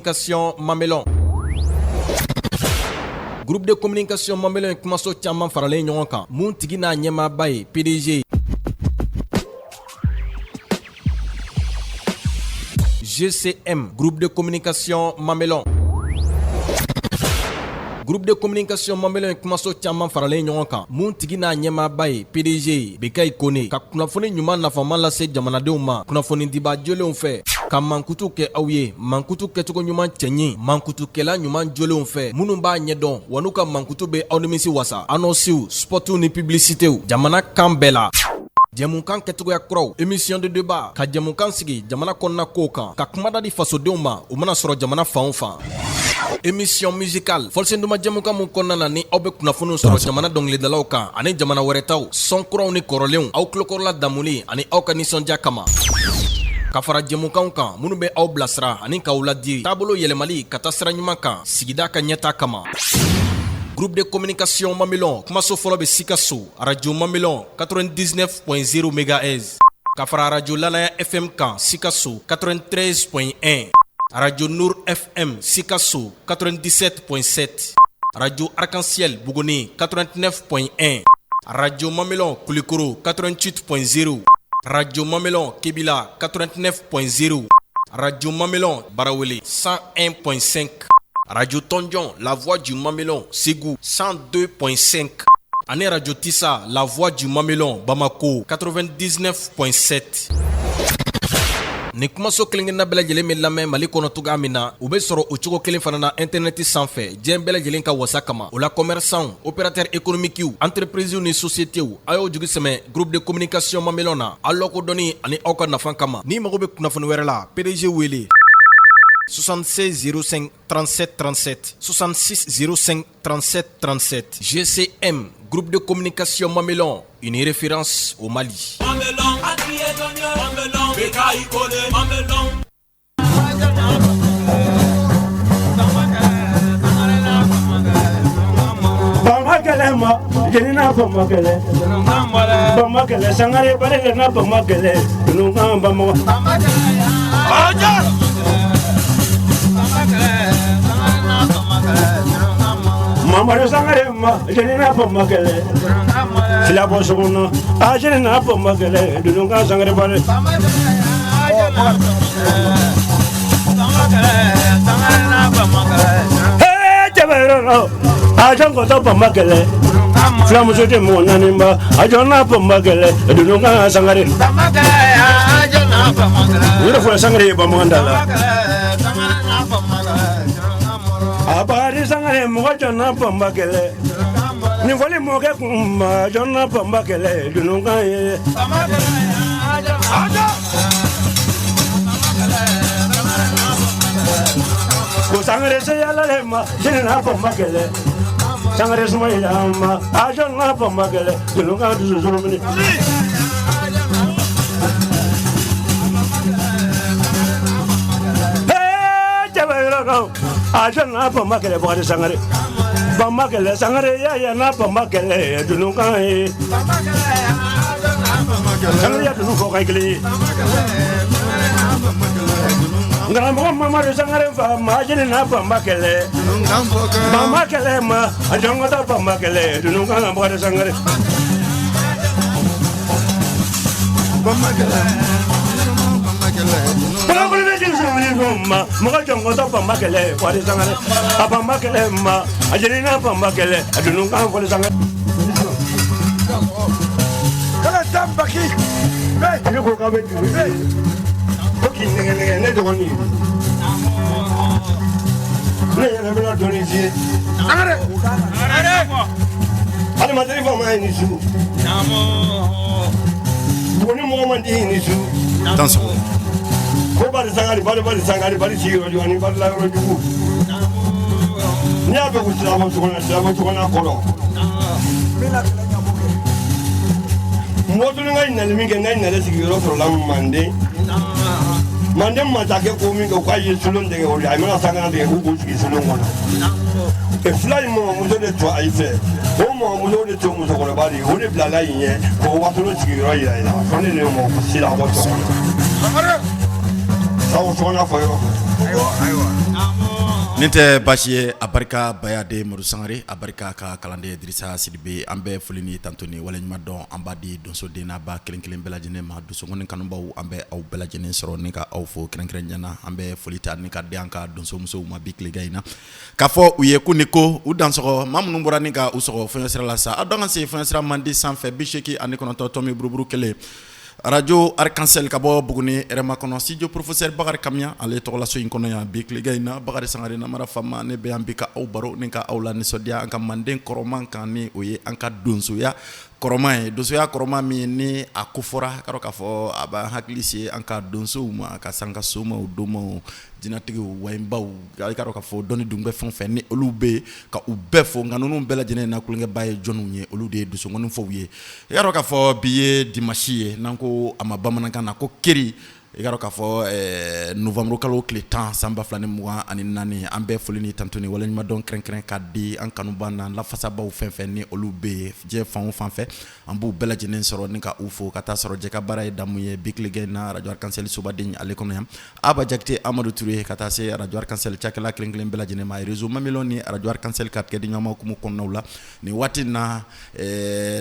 communication Mamelon. Groupe de communication Mamelon ye kumaso caman faralen ɲɔgɔn kan, mun tigi n'a ɲɛmaaba ye PDG. GCM, groupe de communication Mamelon. Groupe de communication Mamelon ye kumaso caman faralen ɲɔgɔn kan, mun tigi n'a ɲɛmaaba ye PDG Bekayi Kone, ka kunnafoni ɲuman nafama lase jamanadenw ma kunnafonidiba jolenw fɛ, ka mankutu kɛ aw ye mankutu kɛcogo ɲuman cɛɲi mankutukɛla ɲuman jolenw fɛ minnu b'a ɲɛdɔn wa n'u ka mankutu bɛ aw nimisi wasa. Annoncew, spots ni publicitéw jamana kan bɛɛ la, jɛmukan kɛcogoya kuraw, émission de débat, ka jɛmukan sigi jamana kɔnɔna kow kan, ka kumada di fasodenw ma u mana sɔrɔ jamana fan o fan, émission musicale, fɔlisen duman jɛmukan mun kɔnɔna na ni aw bɛ kunnafoniw sɔrɔ jamana dɔnkilidalaw kan ani jamana wɛrɛ taw, son kuraw ni kɔrɔlenw, aw tulokɔrɔla damuli ani aw ka nisɔndiya kama, ka fara jɛmukanw kan minnu bɛ aw bilasira ani k'aw ladi taabolo yɛlɛmali ka taa sira ɲuman kan sigida ka ɲɛta kama. Groupe de communication Mamelon kumaso fɔlɔ bɛ Sikaso, Radio Mamelon 99.0 MHz, ka fara Radio Lanaya FM kan Sikaso 93.1, Radio Nour FM Sikaso 97.7, Radio Arc-en-Ciel Buguni 89.1, Radio Mamelon Kulikoro 88.0, Radio Mamelon Kebila 89.0, Radio Mamelon Barawele 101.5, Radio Tonjon La Voix du Mamelon Ségou 102.5 ani Radio Tissa La Voix du Mamelon Bamako 99.7. Ni kumaso kelen-kelenna bɛɛ lajɛlen bɛ lamɛn Mali kɔnɔ cogoya min na, u bɛ sɔrɔ o cogo kelen fana na internet sanfɛ diɲɛ bɛɛ lajɛlen ka wasa kama. O la, commerçants, opérateurs économiques, entreprises ni sociétés, a y'aw jigi sɛmɛ groupe de communication Mamelon na aw lakodɔnni ani aw ka nafa kama. N'i mago bɛ kunnafoni wɛrɛ la, PDG wele 76 05 37 37, 66 05 37 37. GCM, groupe de communication Mamelon, une référence au Mali. Mamelon, Mamelon, Bekayi Kone, Mamelon. Bama kɛlɛ ma jeni n'a bama kɛlɛ bama kɛlɛ sangare bari n'a bama kɛlɛ dununkan bama. Mamadu Sangare ma jeni n'a bama kɛlɛ fila bɔ sokɔnɔ a jeni n'a bama kɛlɛ dununkan sangare bari. Cɛbɛ a jɔn kɔtɔ bama kɛlɛ filamuso tɛ mɔgɔ naani ba a jɔn n'a bama kɛlɛ dununkan sangare. U yɛrɛ fɔra sangare ye bamanan da la. A bari sangare mɔgɔ jɔn n'a bama kɛlɛ nin fɔli mɔkɛ kun ma jɔn n'a bama kɛlɛ dununkan ye. Ko sangare se yala le ma jeni n'a bama kɛlɛ sangare sumayila ma a jɔn n'a bama kɛlɛ dununkan dusu surumuni. Cɛbɛ yɔrɔ kan a jɔn n'a bama kɛlɛ Bakari Sangare bama kɛlɛ sangare ya n'a bama kɛlɛ dununkan ye. Sangare ya dunu fɔ ka kelen ye. Karamɔgɔ Mamadu Sangare fa ma jeni n'a bama kɛlɛ bama kɛlɛ ma a jɔn ka taa bama kɛlɛ dununkan Bakari Sangare. Bolokoli bɛ jigin sumuni fɛnw ma mɔgɔ jɔn ka taa bama kɛlɛ Bakari Sangare a bama kɛlɛ ma a jeni n'a bama kɛlɛ a dununkan Bakari Sangare. Kala Tambaki. Ne ko k'a bɛ dugu ko k'i nɛgɛ nɛgɛ ne dɔgɔnin ne yɛrɛ bɛna dɔɔnin f'i ye. Adamaden faama ye ni su Buguni mɔgɔ man di ni su. Dansɔgɔ. Ko bari sangari bari bari sangari bari sigiyɔrɔ jugu ani bari layɔrɔ jugu. N'i y'a fɛ ko silabɔ sokɔnɔ silabɔ sokɔnɔ kɔrɔ. Mɔtuni ka ɲinali min kɛ n'a ɲinalen sigiyɔrɔ sɔrɔla Manden. Manden masakɛ ko min kɛ k'a ye solon tigɛ o de a mana sangara tigɛ k'u k'u sigi solon kɔnɔ. Fila in mɔgɔmuso de to ayi fɛ o mɔgɔmuso de to musokɔrɔba de ye o de bilala yen ɲɛ k'o wasolon sigiyɔrɔ yira i la fo ne de ye mɔgɔ sira bɔ so kɔnɔ. Sabu sokɔnɔ fɔ yɔrɔ. Ayiwa ayiwa. Nin tɛ baasi ye. A barika bayaden Madu Sangare, a barika ka kalanden Dirisa Sidibe. An bɛ foli ni tanto ni waleɲuman dɔn an b'a di donsoden n'a ba kelen kelen bɛɛ lajɛlen ma. Donsokɔni kanubaw, an bɛ aw bɛɛ lajɛlen sɔrɔ ni ka aw fo kɛrɛnkɛrɛnya na. An bɛ foli ta ni ka di an ka donsomusow ma bi tilegan in na, k'a fɔ u ye ko ni ko u dansɔgɔ. Maa minnu bɔra ni ka u sɔgɔ fɔɲɔ sira la sa, aw dɔn ka se fɔɲɔ sira mandi sanfɛ, 89 tɔmi buruburu kelen, arajo Arc-en-Ciel ka bɔ Buguni hɛrɛma kɔnɔ, studio professeur Bakari Kamiya ale tɔgɔlaso in kɔnɔ yan. Bi tilegan in na, Bakari Sangare Namara Fama, ne bɛ yan bi ka aw baro ni ka aw la nisɔndiya an ka manden kɔrɔman kan, ni o ye an ka donsoya kɔrɔman ye. Donsoya kɔrɔman min ni a ko fɔra, ka k'a fɔ a b'an hakili se an ka donsow ma, ka san ka somaw, domaw, jinɛtigiw, wayibaw, i ka dɔn k'a fɔ dɔnni dun bɛ fɛn fɛn ni olu bɛ yen, ka u bɛɛ fo. Nka ninnu bɛɛ lajɛlen na tulonkɛba ye jɔnw ye? Olu de ye donsonkɔni fɔw ye. I ka dɔn k'a fɔ bi ye dimanche ye, n'an ko a ma bamanankan na ko keri. I ka dɔn k'a fɔ novembre kalo tile 10, san 2024. An bɛ foli ni tanto ni waleɲuman dɔn kɛrɛnkɛrɛn ka di an kanuba n'an lafasabaw fɛn fɛn ni olu bɛ yen diɲɛ fan o fan fɛ, an b'u bɛɛ lajɛlen sɔrɔ ni ka u fo. Ka taa sɔrɔ jɛ ka baara ye damu ye bi tilegan in na arajo Arc-en-Ciel sobaden ale kɔnɔ yan, Aba Jakite Amadu Ture, ka taa se arajo Arc-en-Ciel cakɛla kelen kelen bɛɛ lajɛlen ma, réseau Mamelɔn ni arajo Arc-en-Ciel ka tigɛ di ɲɔgɔn ma kumu kɔnɔnaw la nin waati in na.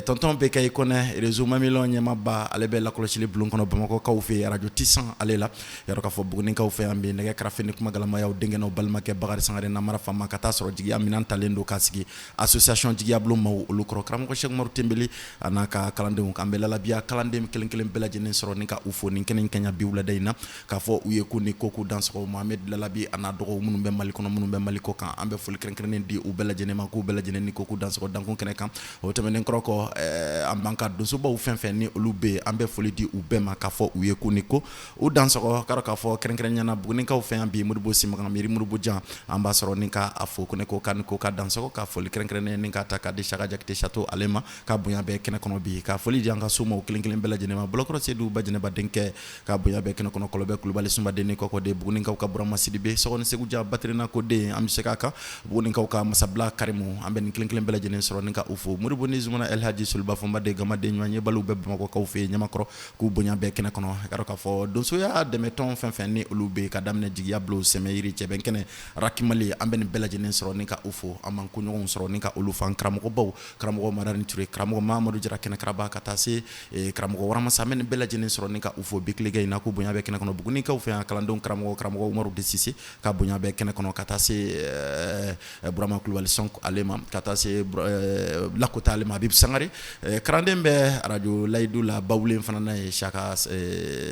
Tonton Bekayi Kɔnɛ, réseau Mamelɔn ɲɛmaaba, ale bɛ lakɔlɔsili bulon kɔnɔ Bamakɔkaw fɛ yen, arajo Tisan ale la. Yɔrɔ k'a fɔ Bugunikaw fɛ yan bi, nɛgɛ karafe ni kuma galamayaw denkɛ n'aw balimakɛ Bakari Sangare Namara Fama, ka taa sɔrɔ jigiya minɛn talen don k'a sigi association jigiya bulon maaw olu kɔrɔ, karamɔgɔ Sɛki Umaru Tenbeli a n'a ka kalandenw. An bɛ lalabiya kalanden kelen kelen bɛɛ lajɛlen sɔrɔ ni ka u fo nin kɛnɛ in kan yan bi wulada in na, k'a fɔ u ye ko ni ko k'u dansɔgɔ. Mohamed Lalabi a n'a dɔgɔw minnu bɛ Mali kɔnɔ, minnu bɛ Mali kɔ kan, an bɛ foli kɛrɛnkɛrɛnnen di u bɛɛ lajɛlen ma, k'u bɛɛ lajɛlen ni ko k'u dansɔgɔ dankun kɛnɛ kan. O tɛmɛnen kɔrɔ kɔ, an b'an ka donsobaw fɛn fɛn ni olu bɛ yen, an bɛ foli di u bɛɛ ma, k'a fɔ u ye ko ni ko u dansɔgɔ. K'a k'a fɔ kɛrɛnkɛrɛnya na, Bugunikaw fɛ yan bi, Modibo Simakan, Miiri Modibo Jan, an b'a sɔrɔ ni k'a fo ko ne ko k'a ni ko k'a dansɔgɔ. Ka foli kɛrɛnkɛrɛnnen ni k'a ta k'a di Saka Jakite Sato ale ma, ka bonya bɛɛ kɛnɛ kɔnɔ bi. Ka foli di an ka somaw kelen kelen bɛɛ lajɛlen ma, Bolokɔrɔ Sedu Bajɛnɛba denkɛ, ka bonya bɛɛ kɛnɛ kɔnɔ, Kɔlɔbɛ Kulubali Sunbaden ni Kɔkɔden, Bugunikaw ka Burama Sidibe, Sɔgɔni Segu Ja Batirina Koden, an bɛ se k'a kan Bugunikaw ka Masabila Karimu, an bɛ nin kelen kelen bɛɛ lajɛlen sɔrɔ ni ka u fo. Modibo ni Zumana Elhaji Soliba Fɔnba Gamaden ɲɔgɔn ye baliw bɛ Bamakɔkaw fɛ yen Ɲamakɔrɔ, k'u bonya bɛɛ kɛnɛ kɔnɔ. Ka k'a fɔ donsoya dɛmɛtɔn fɛn fɛn ni olu bɛ ka daminɛ jigiya bulon, sɛmɛyiri, cɛbɛn kɛnɛ, Rakimali, an bɛ nin bɛɛ lajɛlen sɔrɔ ni ka u fo. An b'an koɲɔgɔnw sɔrɔ ni ka olu fan karamɔgɔbaw, karamɔgɔ Madani Ture, karamɔgɔ Mamadu Jara kɛnɛkaraba, ka taa se karamɔgɔ Waramasa, an bɛ nin bɛɛ lajɛlen sɔrɔ ni ka u fo bi tilegan in na, k'u bonya bɛɛ kɛnɛ kɔnɔ. Bugunikaw fɛ yan, kalandenw karamɔgɔ, karamɔgɔ Umaru de Sise, ka bonya bɛɛ kɛnɛ kɔnɔ, ka taa se Burama Kulubali Sɔn ale ma, ka taa se Lakota ale ma, Abibu Sangare, kalanden bɛ arajo Layidu la Bawulen fana n'a ye Saka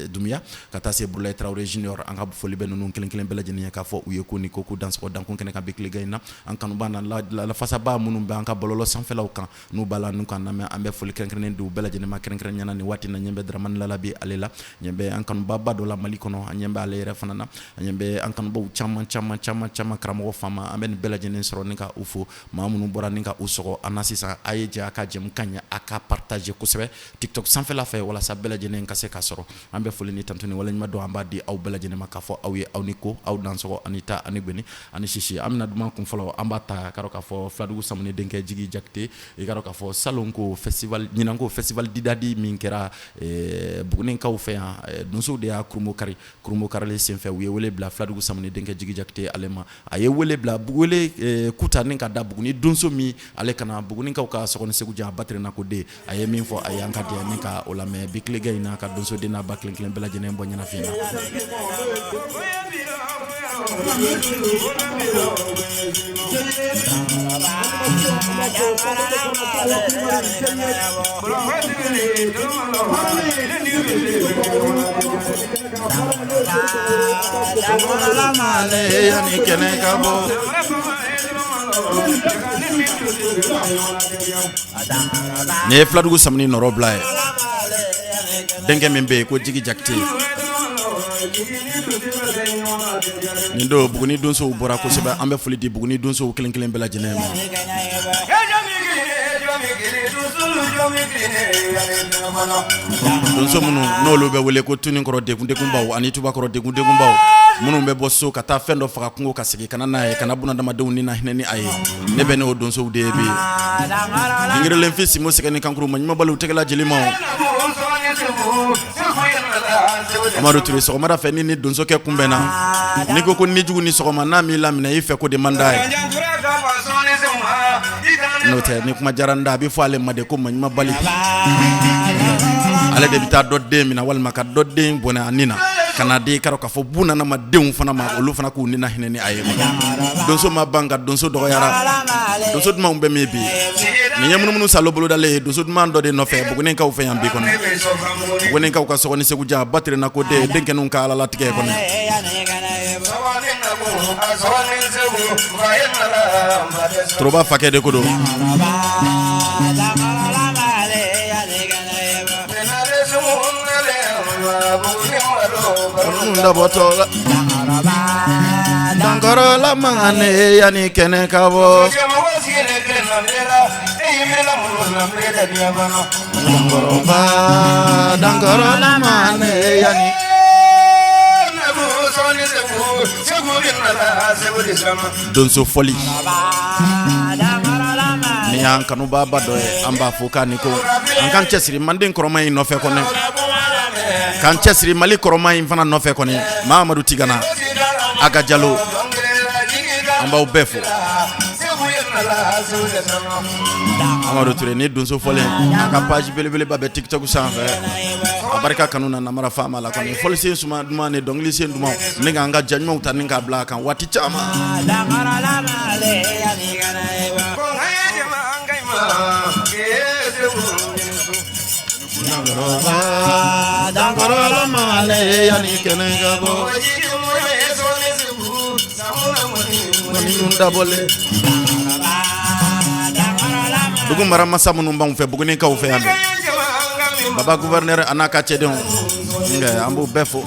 Dunbiya, ka taa se Burulayi Tarawele Junior. An ka foli bɛ ninnu kelen kelen bɛɛ lajɛlen ye, k'a fɔ u ye ko ni ko k'u dansɔgɔ dankun kɛnɛ kan bi tilegan in na. An kanuba n'an lafasabaa minnu bɛ an ka bɔlɔlɔ sanfɛlaw kan, n'u b'a la n'u k'an lamɛn, an bɛ foli kɛrɛnkɛrɛnnen di u bɛɛ lajɛlen ma kɛrɛnkɛrɛnnenya na nin waati na. Ɲɛ bɛ Dramani Lalabi ale la, ɲɛ bɛ an kanubaba dɔ la Mali kɔnɔ, an ɲɛ bɛ ale yɛrɛ fana na, an ɲɛ bɛ an kanubaw caman caman caman caman, karamɔgɔ faama, an bɛ nin bɛɛ lajɛlen sɔrɔ ni ka u fo. Maa minnu bɔra ni ka u sɔgɔ an na sisan, a ye jɛ a ka jɛmukan ɲɛ, a ka partager kosɛbɛ TikTok sanfɛla fɛ, walasa bɛɛ lajɛlen ka se k'a sɔrɔ. An bɛ foli ni tantu ni waleɲuman dɔn an b'a di aw bɛɛ lajɛlen ma, k'a fɔ aw ye aw ni ko, aw dansɔgɔ ani ta ani goni ani sisi. An bɛna duman kun fɔlɔ, an b'a ta ka k'a fɔ Filadugu Samuni denkɛ Jigi Jakite. I ka k'a fɔ salon ko festival, ɲinan ko festival Didadi min kɛra Bugunikaw fɛ yan, donsow de y'a kurunbonkari. Kurunbonkarili senfɛ, u ye wele bila Filadugu Samuni denkɛ Jigi Jakite ale ma. A ye wele bila, wele kuta ni ka da Buguni donso min ale kana Bugunikaw ka Sɔgɔni Segu Jan Batirina ko den, a ye min fɔ a ye, an ka diya ni ka o lamɛn bi tilegan in na, ka donsoden n'a ba kelen kelen bɛɛ lajɛlen bɔ ɲɛnafin na. Kɛnɛ ka bɔ. Nin ye Filadugu Samuni nɔrɔ bila ye, denkɛ min bɛ yen ko Jigi Jakite. Nin don, Buguni donsow bɔra kosɛbɛ. An bɛ foli di Buguni donsow kelen kelen bɛɛ lajɛlen ma. Donso minnu n'olu bɛ wele ko tunikɔrɔ degun degunbaw ani tubakɔrɔ degun degunbaw, minnu bɛ bɔ so ka taa fɛn dɔ faga kungo ka segin ka na n'a ye, ka na bunadamadenw ni na hinɛ ni a ye, ne bɛ n'o donsow de ye bi. Gingirilen fi simo sɛgɛ ni kankuru ma ɲumanbaliw tɛgɛla jeli ma. Amadu Ture, sɔgɔmada fɛ ni donsokɛ kunbɛnna. N'i ko ko nijugu ni sɔgɔma n'a m'i laminɛ i fɛ ko de man d'a ye. N'o tɛ ni kuma diyara n da a bɛ fɔ ale ma de ko maɲuman bali. Ale de bɛ taa dɔ den minɛ walima ka dɔ den bɔnɛ a ni na ka na di k'a fɔ bu nana ma denw fana ma olu fana k'u ni hinɛ ni a ye. Donso ma ban ka donso dɔgɔyara. Donso dumanw bɛ min bi nin ye munumunu salo bolodalen ye donso duman dɔ de nɔfɛ Bugunikaw fɛ yan bi kɔnɔ. Bugunikaw ka sɔgɔni segu ja batirina ko den denkɛninw ka ala latigɛ kɔnɔ. Toroba fakɛ de ko don. Dabɔtɔ la dankɔrɔla mane yanni kɛnɛ ka bɔ. Dankɔrɔba dankɔrɔla mane yanni. Donso fɔli ni y'an kanubaaba dɔ ye an b'a fɔ k'a ni ko an k'an cɛsiri manden kɔrɔma in nɔfɛ kɔnɔ k'an cɛsiri mali kɔrɔma in fana nɔfɛ kɔni Mahamadu Tigana Aga Jalo an b'aw bɛɛ fo. Amadu Ture ni donso fɔlen a ka page belebeleba bɛ TikTok sanfɛ a barika kanu na namara faama la kɔni fɔlisen suma duman ni dɔnkili sen duman ni k'an ka ja ɲumanw ta ni k'a bila a kan waati caman. Dugu mara masa minnu b'anw fɛ Bugunikaw fɛ yan baba gouverneur a n'a ka cɛdenw an b'u bɛɛ fo.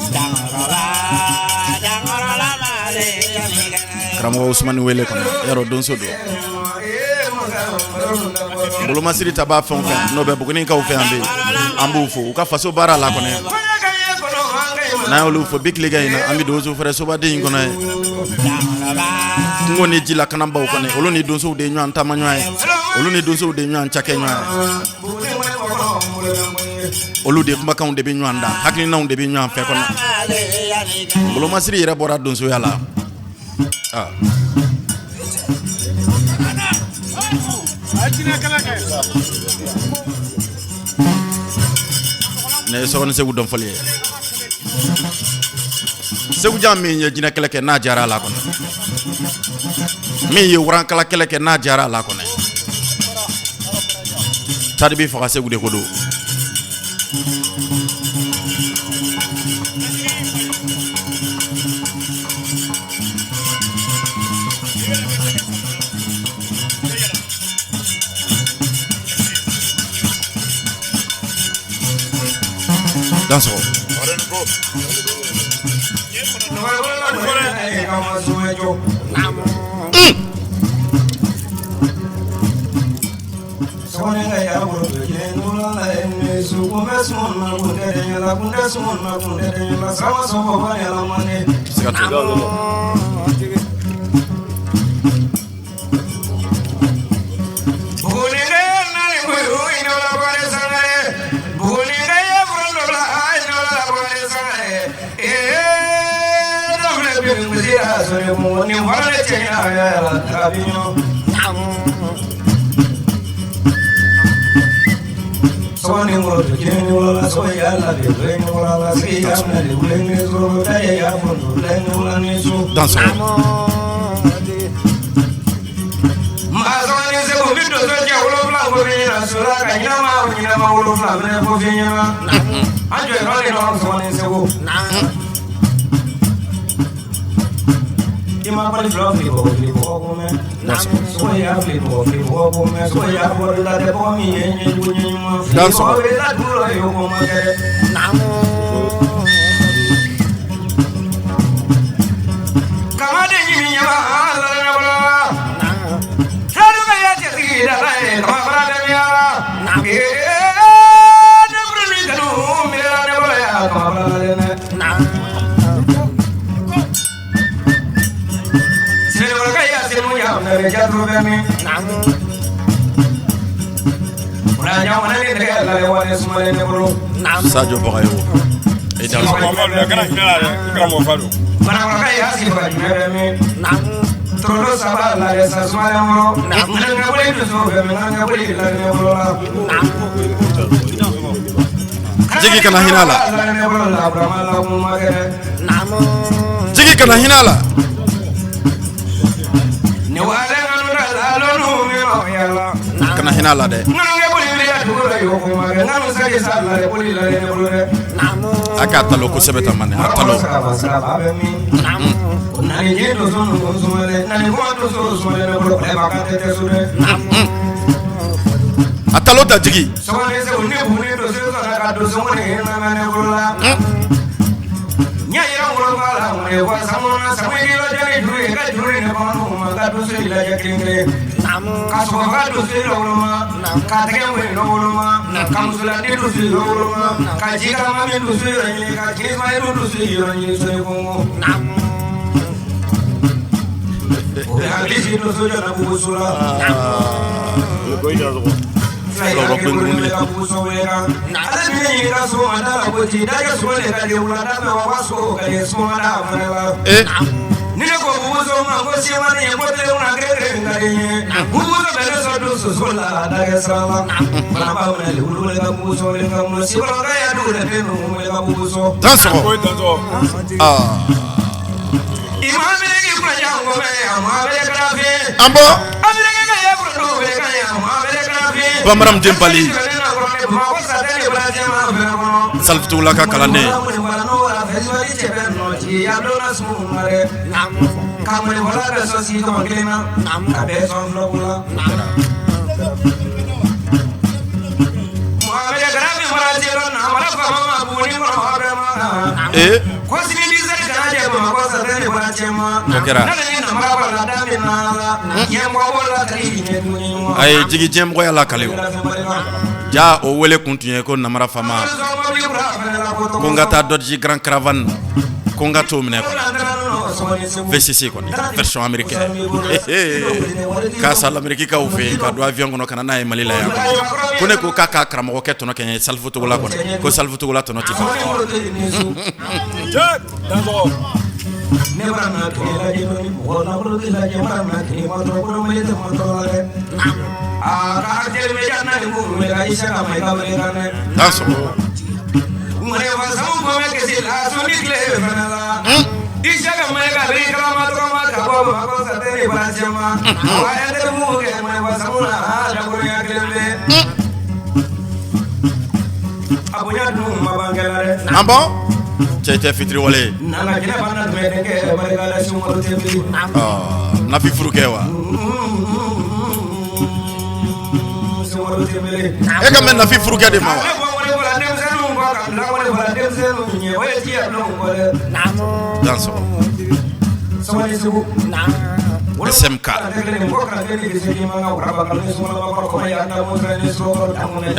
Karamɔgɔ Usumani Wele kɔnɔ yarɔ donso don. Bolomasiri ta b'a fɛn o fɛn n'o bɛ Bugunikaw fɛ yan bi an b'u fo u ka faso baara la kɔnɔ. N'an y'olu fo bi tilegan in na an bɛ donso fɛrɛ sobaden in kɔnɔ ye. Kungo ni ji lakanabaaw kɔnɔ olu ni donsow de ye ɲɔgɔn taama ɲɔgɔn ye olu ni donsow de ye ɲɔgɔn cakɛ ɲɔgɔn ye olu de kumakanw de bɛ ɲɔgɔn da hakilinaw de bɛ ɲɔgɔn fɛ kɔnɔ. Bolomasiri yɛrɛ bɔra donsoya la. Ne ye sɔgɔni segu dɔn fɔli ye segu jan min ye jinɛ kɛlɛ kɛ n'a diyara a la kɔnɔ min ye warankala kɛlɛ kɛ n'a diyara a la kɔnɔ tari bɛ faga segu de ko don. Dansɔgɔ. Siga t'o la. Dansɔgɔ. Dansɔgɔ. Sadio Bagayogo. E dansɔgɔ. Jigi kana hinɛ la, jigi kana hinɛ la. Kana hinɛ la dɛ. A k'a talo kosɛbɛ ta man, a talo. A talo ta jigi. Bamanan den Bali Salifutugula ka kalanden. O kɛra. A ye jigi diɲɛmɔgɔya la kale o. Ja o wele kun tun ye ko namara fama ko n ka taa Dodge Grand Caravane ko n ka t'o minɛ kɔni VCC kɔni version américaine k'a san l'Amérique kaw fɛ yen ka don avion kɔnɔ ka na n'a ye Mali la yan ko ne ko k'a ka karamɔgɔkɛ tɔnɔ kɛ n ye Salifu Togola kɔni ko Salifu Togola tɔnɔ tɛ ban. Ah bon? Cɛ tɛ fitiriwale ye. Nafi furu kɛ wa? E ka mɛn Nafi furukɛ de ma wa? Dansɔgɔ. SMK.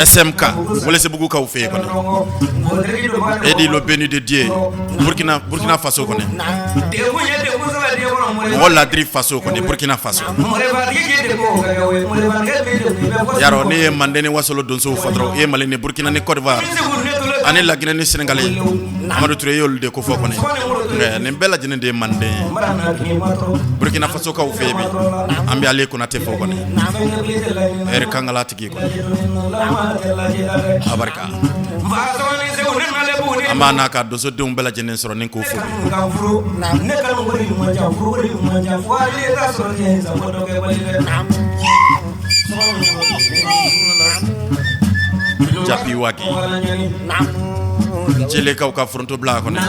SMK Welesebugukaw fɛ yen kɔni. Edi le béni de Dieu Burkina Burkina Faso kɔni. Mɔgɔ ladiri faso kɔni Burkina Faso. Yarɔ ne ye Manden ni Wasolo donsow fɔ dɔrɔn i ye Mali ni Burkina ni Côte d'Ivoire ani Laginɛ ni Sénégal Amadu Ture y'olu de ko fɔ kɔni. Nin bɛɛ lajɛlen de ye Manden ye. Burkina Faso kaw fɛ yen bi an bɛ Ale Konate fɔ kɔni. Ɛri Kankala tigi kɔni. A barika. An b'a n'a ka donsodenw bɛɛ lajɛlen sɔrɔ ni k'o fo. Japi Wage. Ncelekaw ka foronto bila kɔni.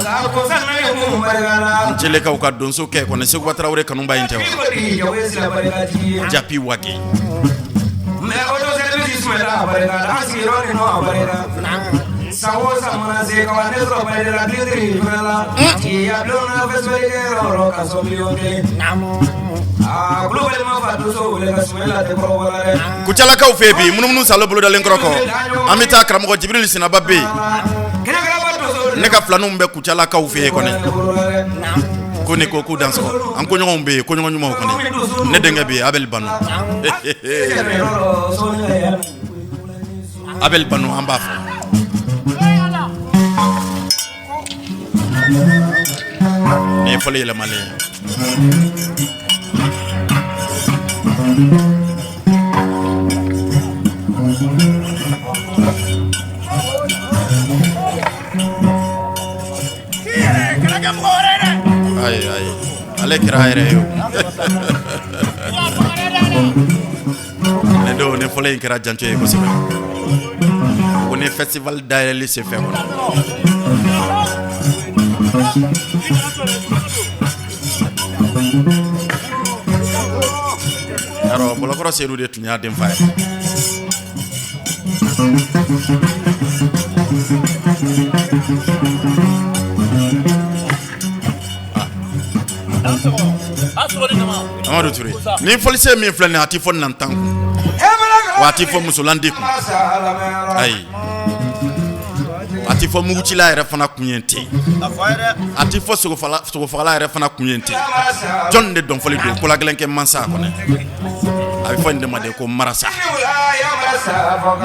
Ncelekaw ka donso kɛ kɔni Seguba Tarawele kanuba in tɛ wa? Japi Wage. Kucalakaw fɛ yen bi munumunu salo bolodalen kɔrɔ kɔ an bɛ taa karamɔgɔ Jibirili Sinaba bɛ yen ne ka filaninw bɛ Kucalakaw fɛ yen kɔni ko ne ko k'u dansɔgɔ an koɲɔgɔnw bɛ yen koɲɔgɔn ɲumanw kɔni ne denkɛ bɛ yen Abel Banu Abel Banu an b'a fɔ. Nin ye fɔli yɛlɛmalen ye. Ayi ayi, ale kɛra a yɛrɛ ye o. Nin don ni fɔli in kɛra janjo ye kosɛbɛ. Ko ni festival dayɛlɛli senfɛ kɔnɔ. Yarɔ, Bɔlɔkɔrɔ Seyidu de tun y'a denfa ye. Amadu Ture, ni fɔlisen min filɛ nin ye, a tɛ fɔ nantan kun, wa a tɛ fɔ musolandi kun, ayi, a tɛ fɔ mugucila yɛrɛ fana kun ye ten, a tɛ fɔ sogofagala yɛrɛ fana kun ye ten. Jɔn de dɔnfɔli don kolagɛlɛnkɛ mansa kɔnɔ? A bɛ fɔ nin de ma de ko marasa.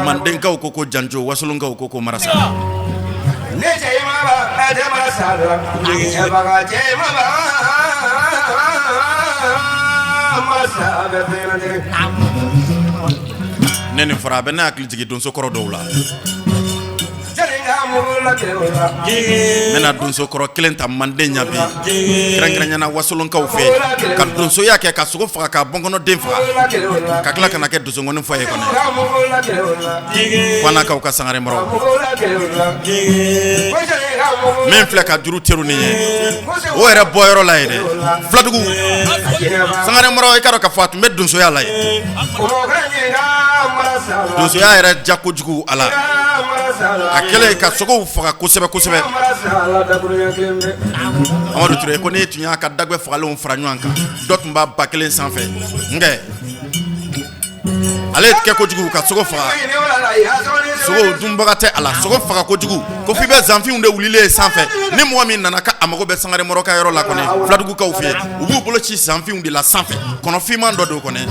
Mandenkaw ko janjo, wasolonkaw ko marasa. Ne nin fɔra, a bɛ ne hakili jigin donso kɔrɔ dɔw la. N bɛna donso kɔrɔ kelen ta manden ɲa bi, kɛrɛnkɛrɛnyana wasolonkaw fɛ, ka donsoya kɛ, ka sogo faga, ka bɔnkɔnɔden faga, ka tila ka na kɛ donsongɔni fɔ ye kɔnɔ. Kwanakaw ka Sangare Mɔrɔ min filɛ ka juru teru nin ye, o yɛrɛ bɔyɔrɔ la ye dɛ, Filadugu Sangare Mɔrɔ. I k'a dɔn k'a fɔ a tun bɛ donsoya la ye, donsoya yɛrɛ ja kojugu a la, a kɛlen ka sogow faga kosɛbɛ kosɛbɛ. Amadu Ture ko n'i tun y'a ka dagbɛ fagalenw fara ɲɔgɔn kan, dɔ tun b'a 1000 sanfɛ. Nkɛ ale kɛ kojugu ka sogo faga, sogo dunbaga tɛ a la, sogo faga kojugu ko f'i bɛ zanfinw de wulilen sanfɛ. Ni mɔgɔ min nana ka a mago bɛ Sangare Mɔrɔ ka yɔrɔ la kɔni, Filadugukaw fɛ yen, u b'u bolo ci zanfinw de la sanfɛ, kɔnɔ finman dɔ don kɔni,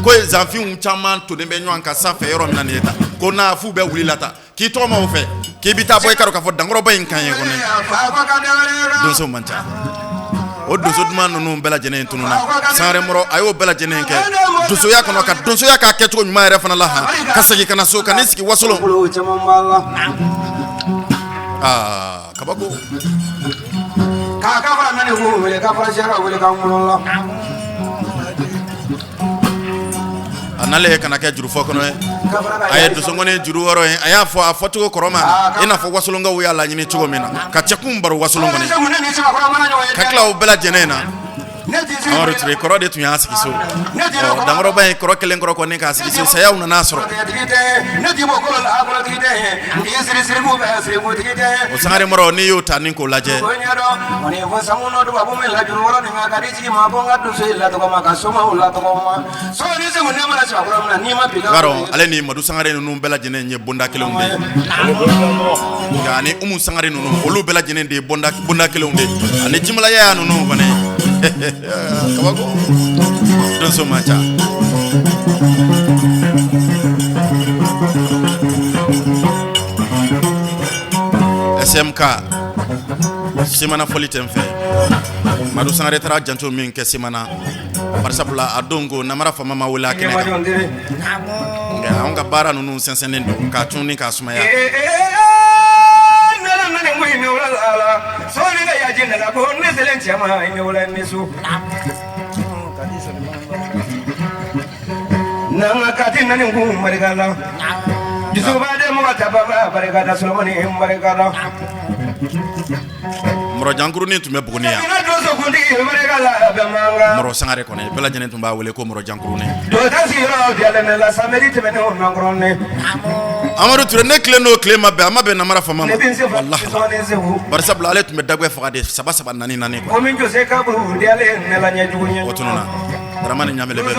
ko zanfinw caman tonnen bɛ ɲɔgɔn kan sanfɛ yɔrɔ min na nin ye ta, ko n'a f'u bɛ wuli la ta k'i tɔgɔ ma o fɛ k'i bɛ taa bɔ, i k'a dɔn k'a fɔ dankɔrɔba in kan ye kɔni, donso man ca. O donso duman ninnu bɛɛ lajɛlen tununna. Sangare Mɔrɔ a y'o bɛɛ lajɛlen kɛ donsoya kɔnɔ, ka donsoya k'a kɛcogo ɲuman yɛrɛ fana la han, ka segin ka na so, ka n'i sigi Wasolon. Aa, kabako. K'a ka fara nani ko wele ka fara sera wele ka ŋɔnɔ la. A nalen ka na kɛ jurufɔ kɔnɔ ye, a ye donsongɔni juru wɔrɔ ye, a y'a fɔ a fɔcogo kɔrɔ ma, i n'a fɔ wasolonkaw y'a laɲini cogo min na, ka cɛkun baro Wasolon kɔni, ka tila o bɛɛ lajɛlen na. Amadu Ture kɔrɔ de tun y'a sigi so, dankɔrɔba in kɔrɔ kelen kɔrɔ kɔni k'a sigi so, sayaw nana sɔrɔ. O Sangare Mɔrɔ, n'i y'o ta ni k'o lajɛ, ale ni Madu Sangare ninnu bɛɛ lajɛlen ye bonda kelenw de ye, nka ani Umu Sangare ninnu, olu bɛɛ lajɛlen de ye bonda kelenw de ye, ani Jimala Yaya ninnu fana. Kabako, donso man ca. SMK Semana fɔli tɛ n fɛ. Madu Sangare taara janto min kɛ Semana, barisabula a don ko namara faama ma wele a kɛnɛ kan, nka anw ka baara ninnu sɛnsɛnnen don k'a cun ni k'a sumaya. Mɔrɔ jankurunin tun bɛ Buguni yan. Mɔrɔ Sangare kɔni, bɛɛ lajɛlen tun b'a wele ko Mɔrɔ jankurunin. Amadu Ture, ne tilen n'o tile ma bɛn, a ma bɛn namara faama ma walahi, barisabula ale tun bɛ dagbɛ faga de saba saba, naani naani kɔni. O tununna. Daramani Ɲamele bɛ min?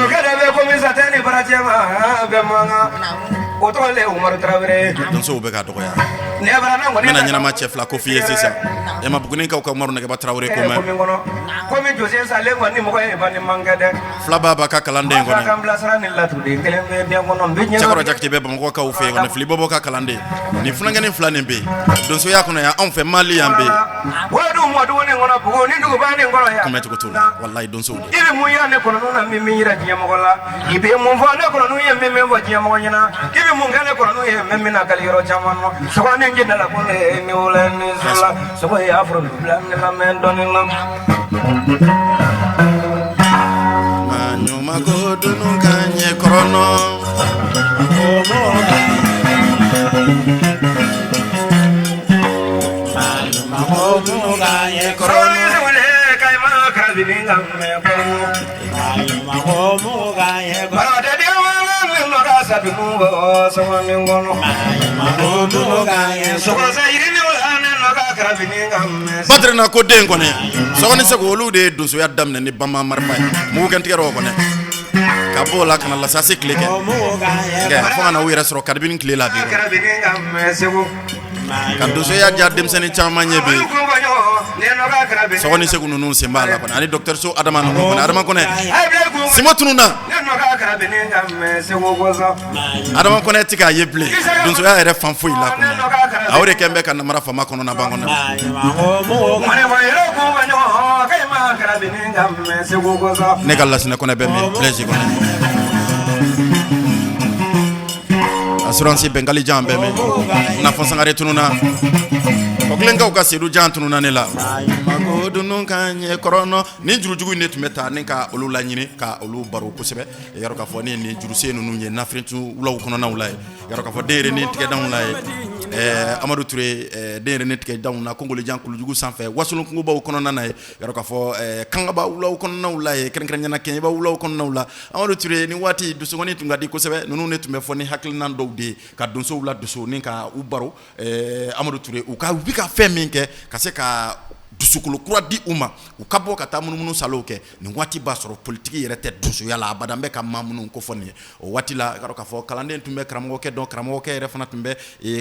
O tɔgɔ le Umaru Tarawele. Donsow bɛ ka dɔgɔya. N bɛna ɲɛnama cɛ fila ko f'i ye sisan. Yamabugunikaw ka Umaru Nɛgɛba Tarawele ko mɛn. Filaba b'a ka kalanden kɔnɔ. Cɛkɔrɔ Jakite bɛ Bamakɔkaw fɛ yen kɔnɔ. Fili Bɔbɔ ka kalanden. Nin funankɛnin fila nin bɛ yen. Donsoya kɔnɔ yan, anw fɛ Mali yan bɛ yen. Kunbɛcogo t'u la, walayi donsow de. I bɛ mun yira ne kɔnɔ na min min yira diɲɛmɔgɔ la i bɛ mun fɔ ne kɔnɔ ye min min fɔ diɲɛmɔgɔ ɲɛna i bɛ mun kɛ ne kɔnɔ ye min min lakali yɔrɔ caman nɔ sogo ni jina la ko ne ni wula ni sola sogo y'a foro bila ne la mɛ dɔɔni na. Maa ko dunu ka ɲɛ kɔrɔnɔ. Batrina ko den kɔni Sɔgɔni Segu olu de ye donsoya daminɛ ni bama marifa ye mugukɛntigɛ rɔ kɔni ka b'o la ka na lasasi tile kɛ fo ka na u yɛrɛ sɔrɔ karibini tile la bi ka donsoya diya denmisɛnnin caman ye bi. Sɔgɔni Segu ninnu sen b'a la kɔni ani docteur So Adama ninnu kɔni. Adama Kɔnɛ Simo tununna, Adama Kɔnɛ tɛ k'a ye bilen donsoya yɛrɛ fan foyi la kɔni. A o de kɛn bɛ ka namara faama kɔnɔ na ban kɔnɔ. Ne ka Lasinɛ Kɔnɛ bɛ min Blaise kɔnɛ assurance Bɛngali jan bɛ min Nafɔ Sangare tununna, Kɔkilenkaw ka Sedu jan tununna ne la. Ko dunu ka ɲɛ kɔrɔnɔ ni jurujugu in de tun bɛ taa ni ka olu laɲini ka olu baro kosɛbɛ. Yarɔ k'a fɔ ne ni jurusen ninnu ye nafiritu wulaw kɔnɔnaw la ye, yarɔ k'a fɔ denyɛrɛnin tigɛdanw la ye, Amadu Ture denyɛrɛnin tigɛdanw na Kongolijan kulujugu sanfɛ Wasolon kungobaw kɔnɔna na ye, yarɔ k'a fɔ Kangaba wulaw kɔnɔnaw la ye, kɛrɛnkɛrɛnnenya la Kɛɲɛba wulaw kɔnɔnaw la. Amadu Ture ni waati donsokɔni tun ka di kosɛbɛ. Ninnu de tun bɛ fɔ ni hakilinan dɔw de ye ka donsow la dusu ni ka u baro. Amadu Ture u ka u bɛ ka fɛn min kɛ ka se ka dusukolo kura di u ma, u ka bɔ ka taa munumunu salow kɛ. Nin waati b'a sɔrɔ politiki yɛrɛ tɛ donsoya la abada. N bɛ ka maa minnu ko fɔ nin ye o waati la, i k'a dɔn k'a fɔ kalanden tun bɛ karamɔgɔkɛ dɔn, karamɔgɔkɛ yɛrɛ fana tun bɛ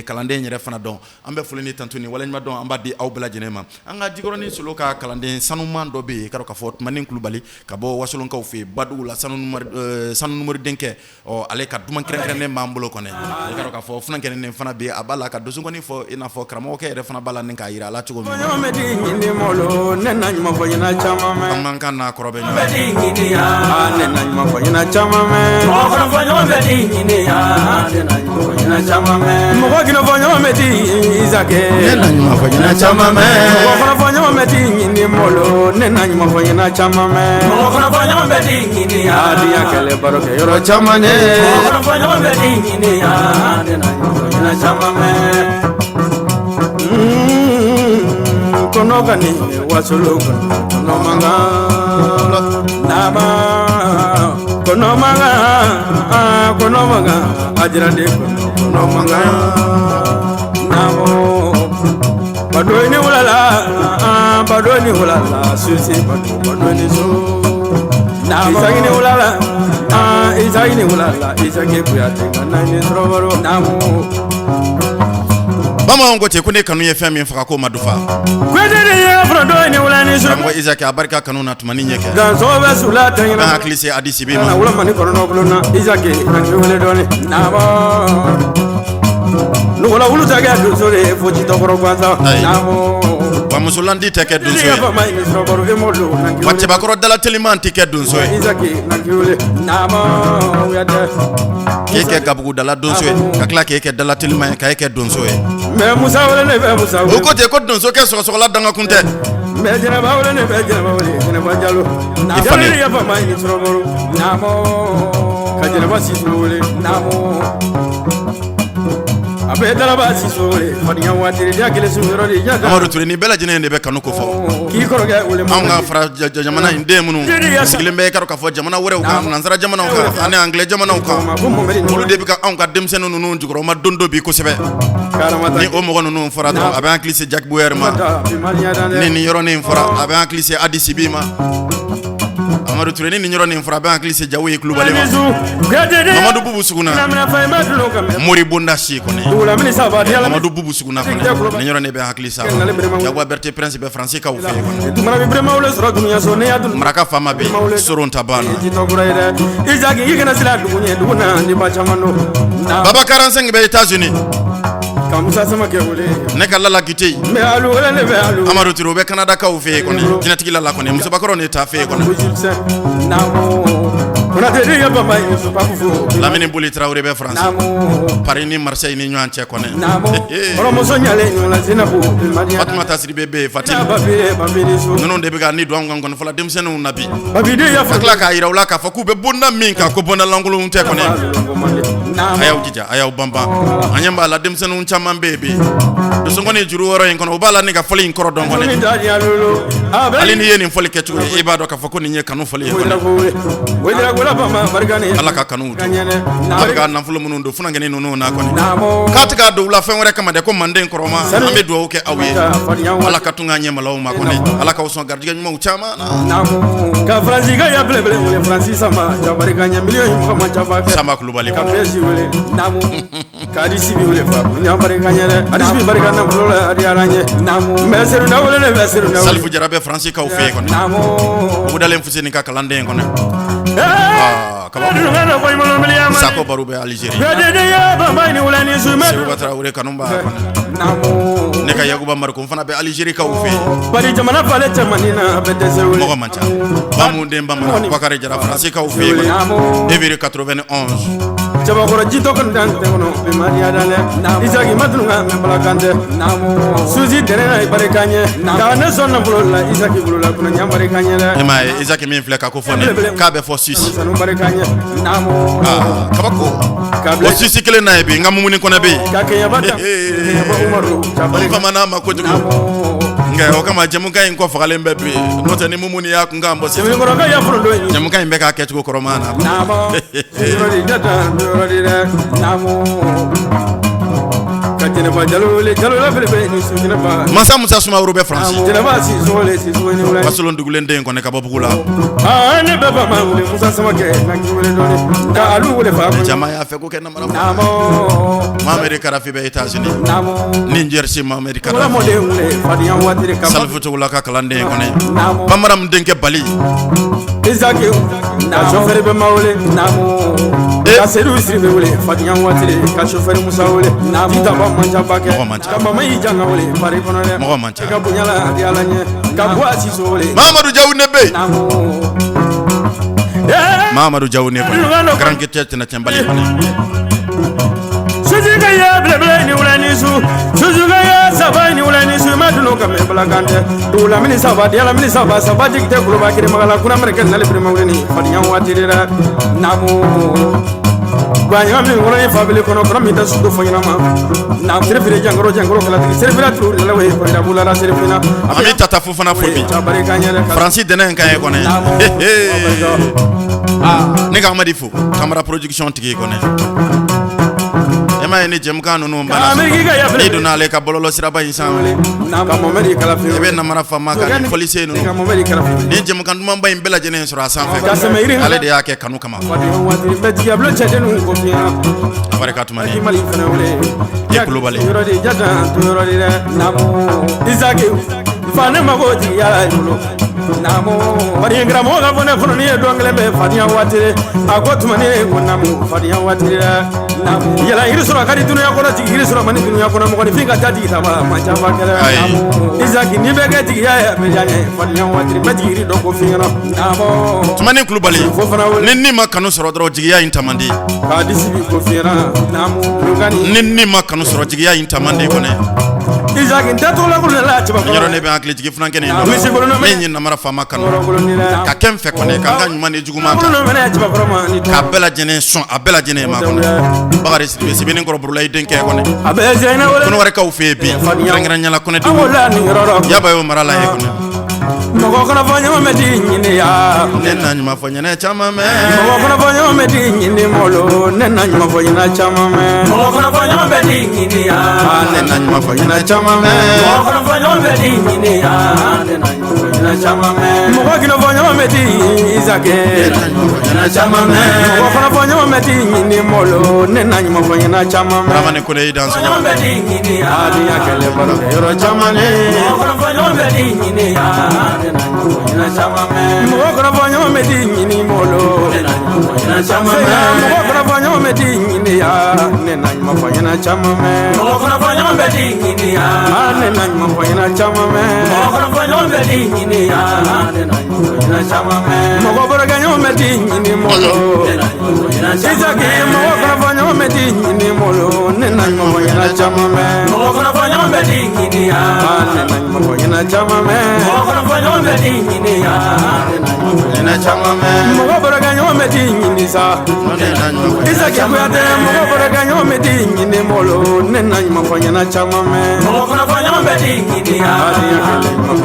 kalanden yɛrɛ fana dɔn. An bɛ foli ni tantu ni waleɲuman dɔn an b'a di aw bɛɛ lajɛlen ma. An ka Jikɔrɔni Solo ka kalanden sanuman dɔ bɛ yen, i k'a dɔn k'a fɔ Tumani Kulubali ka bɔ Wasolonkaw fɛ yen Badugu la, sanu numeri denkɛ. Ɔ ale ka duman kɛrɛnkɛrɛnnen b'an bolo kɔnɔ. I k'a dɔn k'a fɔ funankɛnin fana bɛ a b'a la ka donsokɔni fɔ i n'a fɔ karamɔgɔkɛ yɛrɛ fana b'a la ni k'a jira a la cogo min. An man kan n'a kɔrɔ bɛ ɲɔgɔn. Yɔrɔ caman ye kɔnɔ ka nin Wasolo kɔnɔ mankan nama kɔnɔ mankan kɔnɔ mankan a jira de kɔnɔ mankan namo bado ni wulala bado ni wulala susi bado bado ni so Isaki ni wulala Isaki ni wulala Isaki Kuyate ka na ni sɔrɔ namo. Bamananw ko ten ko ne kanu ye fɛn min faga k'o ma dufa. Kuyate de ye foronto ni wula ni su. Karamɔgɔ Isaki a barika kanu na Tumani ɲɛ kɛ. Danso bɛ sula tɛŋɛ. An hakili se Adi Sibi ma. Wula mani kɔnɔ bulon na Isaki na k'i wele dɔɔni namo. Nugola wulu tɛ kɛ donso de ye fo jitɔkɔrɔ gansan namo. Wa musolandi tɛ kɛ donso ye. Wa cɛbakɔrɔ dalateliman tɛ kɛ donso ye. K'e kɛ gabugudala donso ye ka tila k'e kɛ dalateliman ye k'e kɛ donso ye. O ko ten ko donso kɛ sɔgɔsɔgɔla dangakun tɛ. Mɛ jɛnɛba wele ne bɛ jɛnɛba wele jɛnɛba jalo. I falen. Ka jɛnɛba Siso wele namo. A bɛ dalaba Siso wele fadenya waati ja kelen su yɔrɔ de ja. Amadu Ture nin bɛɛ lajɛlen de bɛ kanu ko fɔ. K'i kɔrɔkɛ wele. Anw ka fara jamana in den minnu sigilen bɛ i k'a dɔn k'a fɔ jamana wɛrɛw kan, nansara jamanaw kan ani anglais jamanaw kan, olu de bɛ ka anw ka denmisɛnnin ninnu jukɔrɔma don dɔ bi kosɛbɛ. Ni o mɔgɔ ninnu fɔra dɔrɔn a bɛ an hakili se Jack Bauer ma. Ni nin yɔrɔnin fɔra a bɛ an hakili se Adi Sibi ma. Amadu Ture, ni nin yɔrɔ nin fɔra, a bɛ hakili se Jawo ye Kulubali ma. Mamadu Bubu Suguna, Mori Bonda si kɔni, Mamadu Bubu Suguna kɔni, nin yɔrɔ ne bɛ hakili sa. Jagoya Berete Prince bɛ Faransi kaw fɛ yen kɔni. Maraka faama bɛ yen, Soron ta banna. Baba 45 bɛ États-Unis. Ne ka Lala Gite, Amadu Ture, o bɛ Canada kaw fɛ yen kɔni. Jinɛtigi Lala kɔni, musobakɔrɔ ne t'a fɛ yen kɔni. Lamini Boli Tarawele bɛ France, Paris ni Marseille ni ɲɔgɔn cɛ kɔni. Fatumata Sidibe bɛ yen, Fati ninnu de bɛ ka ni don an kan kɔni fɔlɔ denmisɛnninw na bi, ka tila k'a yira u la k'a fɔ k'u bɛ bonda min kan, ko bonda lankolonw tɛ kɔni. A y'aw jija, a y'aw banban. An ɲɛ b'a la, denmisɛnninw caman bɛ yen bi, dusukɔni juru wɔɔrɔ in kɔnɔ, u b'a la ni ka fɔli in kɔrɔ dɔn kɔni. Hali n'i ye nin fɔli kɛcogo ye, i b'a dɔn k'a fɔ ko nin ye kanu fɔli ye kɔni. Ala ka kanu to. A bɛ ka nafolo minnu don funankɛnin ninnu na kɔni, k'a tɛ k'a don u la fɛn wɛrɛ kama dɛ, ko manden kɔrɔma. An bɛ dugawu kɛ aw ye, Ala ka tun ka ɲɛmalaw ma kɔni, Ala k'aw sɔn garijɛgɛ ɲumanw caman na. Ka Faransi ka ya belebele wele, Faransi sama jabari ka ɲɛ miliyɔn mugan ma jaba kɛ. Sanba Kulubali. Ka Pɛsi wele, ka Adisi wele, fa ɲa barika ɲɛ dɛ. Adisi barika nafolo la, a diyara n ye. N bɛ Seruna wele, ne bɛ Seruna wele. Salifu Jara bɛ Faransi kaw fɛ yen kɔni, Bugudalen Fuseni ka kalanden kɔni. Aa, kabako. Sako Baro bɛ Algérie. Seguba Tarawele kanu b'a kɔni. Ne ka Yakuba Mariko fana bɛ Algérie kaw fɛ yen. Bari jamana falen cɛmannin na, a bɛ dɛsɛ wele. Mɔgɔ man ca. Bamu den bamanan Bakari Jara Faransi kaw fɛ yen kɔni. Evry 91. Cɛbakɔrɔ jitɔ kɔni dan tɛ kɔnɔ bi ma diya dan dɛ. Isaki ma tunu ka mɛn bala kan tɛ. Susi dɛnɛ na i barika ɲɛ. Nka ne sɔn nafolo la Isaki bolo la kɔnɔ ɲɛ barika ɲɛ dɛ. E m'a ye, Isaki min filɛ ka ko fɔ nin k'a bɛ fɔ Suisse. Sanu barika ɲɛ. Aa, kabako. O Suisse kelen na ye bi, n ka Mumuni kɔnɛ bɛ yen. Ka Kɛɲɛba ta. Kɛɲɛba Umaru. N famana ma kojugu. Nka o kama jɛmukan in kɔ fagalen bɛ bi, n'o tɛ ni Mumuni y'a kun kan bɔ sisan. Cɛbakɔrɔka ya foro don. Jɛmukan in bɛ k'a kɛcogo kɔrɔma na. Yɔrɔ di jata yɔrɔ di dɛ. Ka Jɛnɛba Jalo wele, Jalo la belebele ni su Jɛnɛba. Mansa Musa Sumaworo bɛ Faransi. Jɛnɛba Sisoko le, Sisoko ni wula. Wasolon dugulen den kɔni ka bɔ Bugu la. Aa, ne bɛɛ ba ma wele, Musa Samakɛ na k'i wele dɔɔni. Ka Alu wele fa. Caman y'a fɛ ko kɛ namara. Mohamed Karafi bɛ États-Unis. Ni Jersey Mohamed Wala Karafi. mɔden wele fadenya waati ka. Salifu Togola ka kalanden kɔni. Bamaram denkɛ Bali. Isaki ka chauffeur bɛ ma wele. Ka Seydou Sidibe wele fadenya waati ka chauffeur Musa wele. Tita ba manca ba kɛ. Mɔgɔ man ca. Ka mama y'i janga wele Paris kɔnɔ dɛ. Mɔgɔ man ca. Ka bonya la a di Ala ɲɛ. Ka Buwa Siso wele. Mamadou Diaw ne bɛ yen. Mamadou Diaw ne kɔni. Grand Guetteur tɛna tiɲɛ Bali kɔni. Susu ka ye belebele ni wula ni su. Susu ka ye saba ni wula ni su. Ma dunu ka mɛn bala kan tɛ. Dugula mini saba, diyala mini saba, saba jigi tɛ kuloba kiri magala kuna mɛrɛkɛ nali birima wuli ni fadenya waati de dɛ. Naamu. Gwa min kɔnɔ ye fabili kɔnɔ kɔnɔ min tɛ su fɔ ɲɛnama. Na serifire jankaro jankaro kalatigi serifira turu lalawe kɔrɔda bulala serifina. An bɛ Tata Fofana fo bi. Barika ɲɛ dɛ. Faransi dɛnɛ in ka ɲi kɔni. Ne ka Amadi fo, Kamara production tigi kɔni. E m'a ye ni jɛmukan ninnu banna, n'i donna ale ka bɔlɔlɔ siraba in sanfɛ, Ka Mohamed Kalafi. i bɛ namara faama ka ni fɔlisen Ka ninnu Mohamed Kalafi. ni jɛmukan dumanba in bɛɛ lajɛlen sɔrɔ a sanfɛ. Ka sɛmɛ yiri. Ale de y'a kɛ kanu kama. Fadenya waati bɛɛ jigiya bulon cɛdenninw ko fiɲɛ. A barika tuma ni. Mali fana wele. I Kulubali. Yɔrɔ di jata to yɔrɔ di dɛ. Naamu. Isaki fa ne mako jigiya la i bolo. Naamu. Bari karamɔgɔ ka fɔ ne kɔnɔ n'i ye dɔn kelen bɛ fadenya waati de. A ko tuma ne ko naamu fadenya waati de dɛ. Naamu. Yala yiri sɔrɔ ka di dunuya kɔnɔ, jigi yiri sɔrɔ man di dunuya kɔnɔ, mɔgɔninfin ka taa jigi taba man ca ba kɛlɛ. Ayi. Naamu. Isaki n'i bɛ kɛ jigiya ye a bɛ diya n ye fadenya waati de. N bɛ jigi yiri dɔn ko f'i ɲɛna. Naamu. Tumani Kulubali. Fofana wele. Ni ma kanu sɔrɔ dɔrɔn, jigiya in ta man di. K'a disi bi ko f'i ɲɛna. Naamu. Lukani. Ni ma kanu sɔrɔ, jigiya in ta man di kɔni. Isaki n tɛ tɔgɔla la cɛbakɔrɔ. Yɔrɔ ne bɛ hakili jigin funankɛnin dɔ Misi bolo la, min ye namara faama kanu ka kɛ n fɛ kɔni, ka n ka ɲuman ni juguman ta, k'a bɛɛ lajɛlen sɔn, a bɛɛ lajɛlen ma kɔnɔ. Bakari Sidibe Sebenikɔrɔ Burulayi denkɛ kɔni. A bɛ Zeyina wele. Kɔnɔwarikaw fɛ yen bi, kɛrɛnkɛrɛnnenya la An Kɔnɛdugu. wolo nin yɔrɔ rɔ. Yaba y'o mara la ye kɔni. Mɔgɔ kɔnɔ fɔ ɲɔgɔn bɛ di ɲini ya. Ne na ɲuman fɔ ɲɛnɛ caman mɛn. Mɔgɔ kɔnɔ fɔ ɲɔgɔn bɛ di ɲini mɔlo. Ne na ɲuman fɔ ɲɛna caman mɛn. Mɔgɔ kɔnɔ fɔ ɲɔgɔn bɛ di ɲini ya. Ne na ɲuman fɔ ɲɛnɛ caman mɛn. Mɔgɔ kɔnɔ fɔ ɲɔgɔn bɛ di ɲini ya. Ne na ɲuman fɔ Mɔgɔ gindo fɔ ɲɔgɔn bɛ ti Isake. Mɔgɔ kɔrɔfɔ ɲɔgɔn bɛ ti ɲini molo. Ne na ɲuman fɔ ɲɛna caman mɛn. Dramane Kone i dan sɔgɔ. Adiya kɛlɛ baro kɛ yɔrɔ caman ne. Mɔgɔ kɔrɔfɔ ɲɔgɔn bɛ ti ɲini molo. Mɔgɔ kɔrɔfɔ ɲɔgɔn bɛ ti ɲini ya. Ne na ɲuman fɔ ɲɛna caman mɛn. Mɔgɔ kɔrɔfɔ ɲɔgɔn bɛ ti ɲini ya. Ne na ɲuman fɔ ɲɛna caman mɛn. Mɔgɔ kɔrɔfɔ ɲɔgɔn bɛ ti ɲini ya. Ne na ɲuman fɔ ɲɛna caman mɛn. Mɔgɔ barokɛ ɲɔgɔn bɛ ti ɲini molo. Isaki mɔgɔ kɔrɔfɔ ɲɔgɔn bɛ ti ɲini molo. Ne na ɲuman fɔ ɲɛna caman mɛn. Mɔgɔ kɔrɔfɔ ɲɔgɔn bɛ ti ɲini ya. Ne na ɲuman fɔ ɲɛna caman mɛn. Mɔgɔ kɔrɔfɔ ɲɔgɔn bɛ ti ɲini ya. Ne na ɲuman fɔ ɲɛna caman mɛn. Mɔgɔ barokɛ ɲɔgɔn bɛ ti ɲini sa. Isaki Kuyate mɔgɔ barokɛ ɲɔgɔn bɛ ti ɲini molo. Ne na ɲuman fɔ ɲɛna caman mɛn. Mɔgɔ kɔrɔfɔ ɲɔgɔn bɛ ti ɲini ya.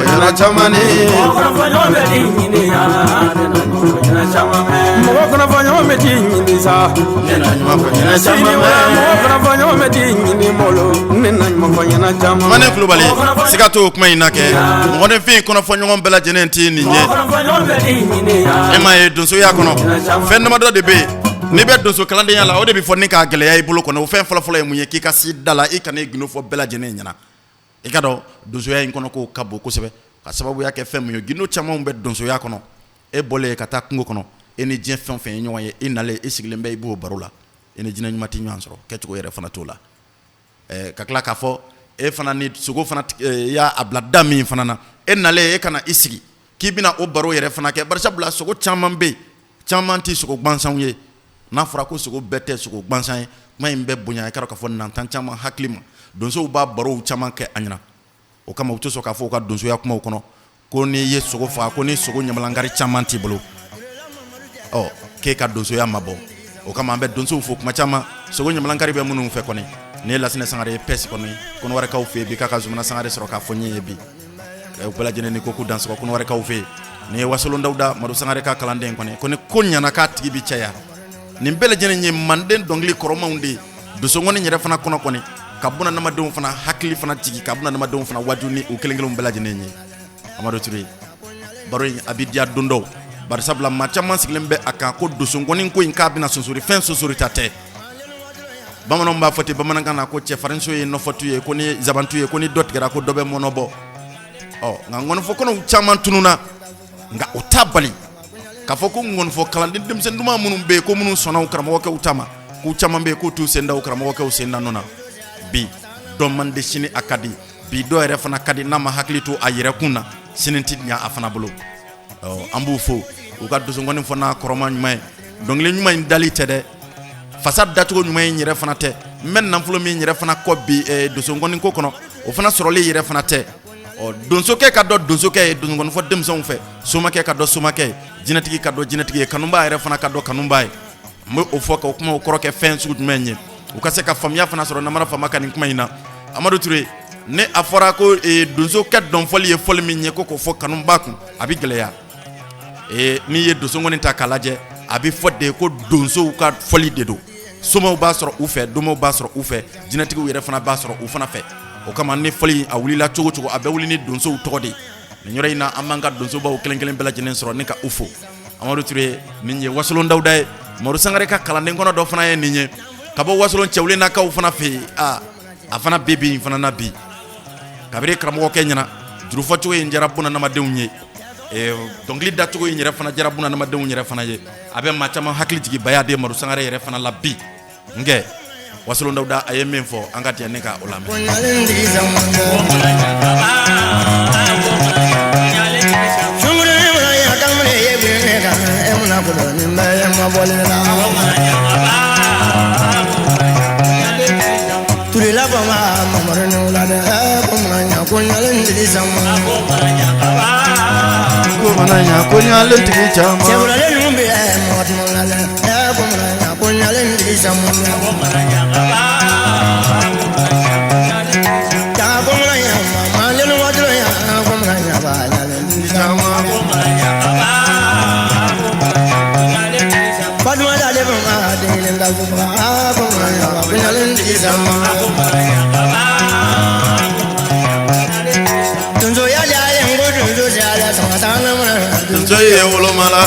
Ɲɛna caman ni. Mɔgɔ kɔrɔfɔ ɲɔgɔn bɛ ti ɲini ya. Ne na ɲuman fɔ ɲɛna caman mɛn. Mɔgɔ kɔrɔfɔ ɲɔgɔn bɛ ti ɲini sa. Ne na ɲuman fɔ ɲɛna Sini caman wɛrɛ mɛn. mɔgɔ kɔrɔfɔ ɲɔgɔn bɛ ti ɲini molo. Ne na ɲuman fɔ ɲɛna caman Mane Kulubali, siga t'o kuma in na kɛ. Mɔgɔninfin kɔnɔfɔ ɲɔgɔn bɛɛ lajɛlen ti nin ye. E m'a ye donsoya kɔnɔ, fɛn damadɔ de bɛ yen. N'i bɛ donso kalandenya la, o de bɛ fɔ ni k'a gɛlɛya i bolo kɔnɔ. O fɛn fɔlɔfɔlɔ ye mun ye? K'i ka s'i da la, i kana i gindo fɔ bɛɛ lajɛlen ɲɛna. I ka dɔn donsoya in kɔnɔ kow ka bon kosɛbɛ, ka sababuya kɛ fɛn mun ye? Gindo caman bɛ donsoya kɔnɔ. E bɔlen ka taa kungo kɔnɔ, e ni diɲɛ fɛn o fɛn ye ɲɔgɔn ye, i nalen i sigilen bɛ, i b'o baro la, i ni jinɛ ɲuman tɛ ɲɔgɔn sɔrɔ, kɛcogo yɛrɛ fana t'o la. Ka tila k'a fɔ e fana ni sogo fana, i y'a bila da min fana na, e nalen e kana i sigi k'i bɛna o baro yɛrɛ fana kɛ. Barisabula sogo caman bɛ yen, caman tɛ sogo gansanw ye. N'a fɔra ko sogo bɛɛ tɛ sogo gansan ye, kuma in bɛ bonya. I ka dɔn k'a fɔ nantan caman hakili ma, donsow b'a barow caman kɛ a ɲɛna. O kama u tɛ sɔn k'a fɔ u ka donsoya kumaw kɔnɔ ko n'i ye sogo faga, ko ni sogo ɲamalankari caman t'i bolo, ɔ k'e ka donsoya ma bɔ. O kama an bɛ donsow fo kuma caman, sogo ɲamalankari bɛ minnu fɛ kɔni. Nin ye Lasinɛ Sangare ye pɛsi kɔni Kɔnɔwarikaw fɛ yen bi, k'a ka Zumana Sangare sɔrɔ k'a fɔ n ye bi. U bɛɛ lajɛlen ni ko k'u dansɔgɔ Kɔnɔwarikaw fɛ yen. Nin ye Wasolon Dawuda Madu Sangare ka kalanden kɔni, ko ni ko ɲana k'a tigi bi caya. Nin bɛɛ lajɛlen ye manden dɔnkili kɔrɔmanw de ye donsongɔni yɛrɛ fana kɔnɔ kɔni, ka bunadamadenw fana hakili fana jigi, ka bunadamadenw fana waju ni u kelen kelenw bɛɛ lajɛlen ye. Amadu Ture, baro in a bɛ diya don dɔw, barisabula maa caman sigilen bɛ a kan ko donsongɔni ko in k'a bɛna sonsori, fɛn sonsori ta tɛ. Bamananw b'a fɔ ten bamanankan na ko cɛfarinso ye nɔfɔtu ye, ko ni zabantu ye, ko ni dɔ tigɛra ko dɔ bɛ mɔnɔ bɔ. Ɔ nka ŋɔnifɔ kɔnɔw caman tununna, nka o t'a bali k'a fɔ ko ŋɔnifɔ kalanden denmisɛnnin duman minnu bɛ yen, ko minnu sɔnna u karamɔgɔkɛw ta ma, k'u caman bɛ yen k'u t'u sen da u karamɔgɔkɛw sen da nɔ na. Bi dɔ man di, sini a ka di. Bi dɔ yɛrɛ fana ka di, n'a ma hakili to a yɛrɛ kun na, sini tɛ ɲa a fana bolo. Ɔ an b'u fo u ka donsongɔni fɔ n'a kɔrɔma ɲuman ye. Dɔnkili ɲuman in dali tɛ dɛ, fasa dacogo ɲuman in yɛrɛ fana tɛ. N bɛ nafolo min yɛrɛ fana kɔ bi donsongɔni ko kɔnɔ, o fana sɔrɔli yɛrɛ fana tɛ. Ɔ donsokɛ ka dɔn donsokɛ ye donsongɔni fɔ denmisɛnw fɛ, somakɛ ka dɔn somakɛ ye, jinɛtigi ka dɔn jinɛtigi ye, kanubaa yɛrɛ fana ka dɔn kanubaa ye. N bɛ o fɔ ka o kuma o kɔrɔ kɛ fɛn sugu jumɛn ye, u ka se ka faamuya fana sɔrɔ namara faama ka nin kuma in na. Amadu Ture, ni a fɔra ko donsokɛ dɔnfɔli ye fɔli min ye, ko k'o fɔ kanubaa kun, a bɛ gɛlɛya. N'i ye donsongɔni ta k'a lajɛ, a bɛ fɔ de ko donsow ka fɔli de don. Somaw b'a sɔrɔ u fɛ, domaw b'a sɔrɔ u fɛ, jinɛtigiw yɛrɛ fana b'a sɔrɔ u fana fɛ. O kama ni fɔli a wulila cogo cogo, a bɛ wuli ni donsow tɔgɔ de ye. Nin yɔrɔ in na, an b'an ka donsobaw kelen kelen bɛɛ lajɛlen sɔrɔ ni ka u fo. Amadu Ture, nin ye Wasolon Dawuda ye, Madu Sangare ka kalanden kɔnɔ dɔ fana ye nin ye, ka bɔ Wasolon Cɛwlenakaw fana fɛ yen. A fana bɛ bi in fana na bi, kabini karamɔgɔkɛ ɲɛna jurufɔcogo in diyara bunadamadenw ye, dɔnkili dacogo in yɛrɛ fana diyara bunadamadenw yɛrɛ fana ye. A bɛ maa caman hakili jigin Bayaden Madu Sangare yɛrɛ fana la bi. Nkɛ Wasolon Dawuda a ye min fɔ, an ka jɛ ne ka o lamɛn. ye woloma la,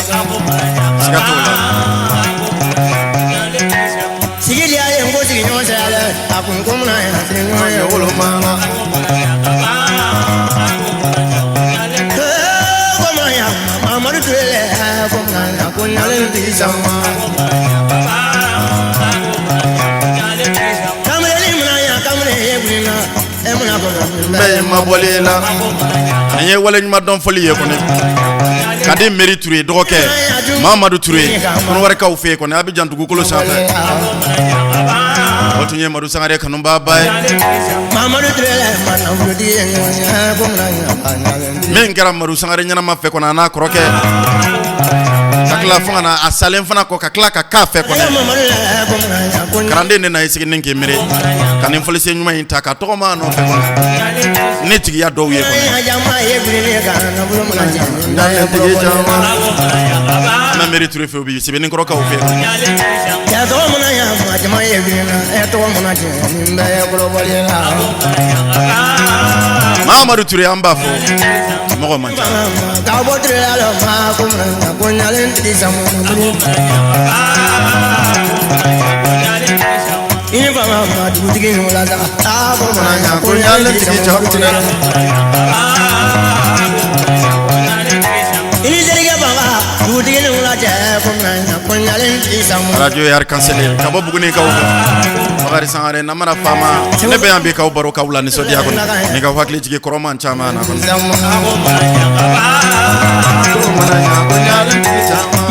siga t'o la. Sigi diya ye n ko sigiɲɔgɔn saya dɛ, a kun ko mun na ye sigiɲɔgɔn ye woloma la. Ko mun ya Mamadu Ture lɛ, ko mun na ko ɲalen tigi sama. Kamalen mun na ya kamalen ye gulina, e mun na ko bɛɛ ye mabɔli la. Nin ye waleɲuman dɔn fɔli ye kɔni ka di Meri Ture dɔgɔkɛ Mamadu Ture Kɔnɔwarikaw fɛ yen kɔni, Abijan dugukolo sanfɛ. O tun ye Madu Sangare kanubaaba ye. Mamadu Ture lɛ, manafurutigi ye ɲɔgɔn ye, ko mun na ya ɲalen tigi. Min kɛra Madu Sangare ɲɛnama fɛ kɔni, a n'a kɔrɔkɛ ka tila fo ka na a salen fana kɔ ka tila ka k'a fɛ kɔni. Mamadu lɛ, ko mun na ya ko Kalanden de na i sigi ni k'i miiri ka nin fɔlisen ɲuman in ta ka tɔgɔma a nɔfɛ kɔni ne tigiya dɔw ye kɔni. Jama ye gulina ka nafolo mun na ja. Ɲalen tigi caman. An bɛ Meri Ture fɛ bi Sebenikɔrɔkaw fɛ. Ya tɔgɔ mun na ya maa caman ye gulina, ɛ tɔgɔ mun na jɛ nin bɛɛ ye kɔrɔbɔli la. Mamadu Ture an b'a fɔ mɔgɔ man ca. Ka bɔ Ture la lɔ ma ko mun na ko ɲalen tigi sama. I ni fama ma dugutigi ni wula sa. Aa ko mun na ya ko ɲalen tigi sama Ture la. I ni terikɛ baba dugutigi ni wula cɛ ko mun na ya ko ɲalen tigi sama. Radio ye Arc-en-Ciel ka bɔ Bugunikaw fɛ. Bakari Sangare namara faama ne bɛ yan bi k'aw baro k'aw la nisɔndiya kɔni ni k'aw hakili jigin kɔrɔman caman na kɔni.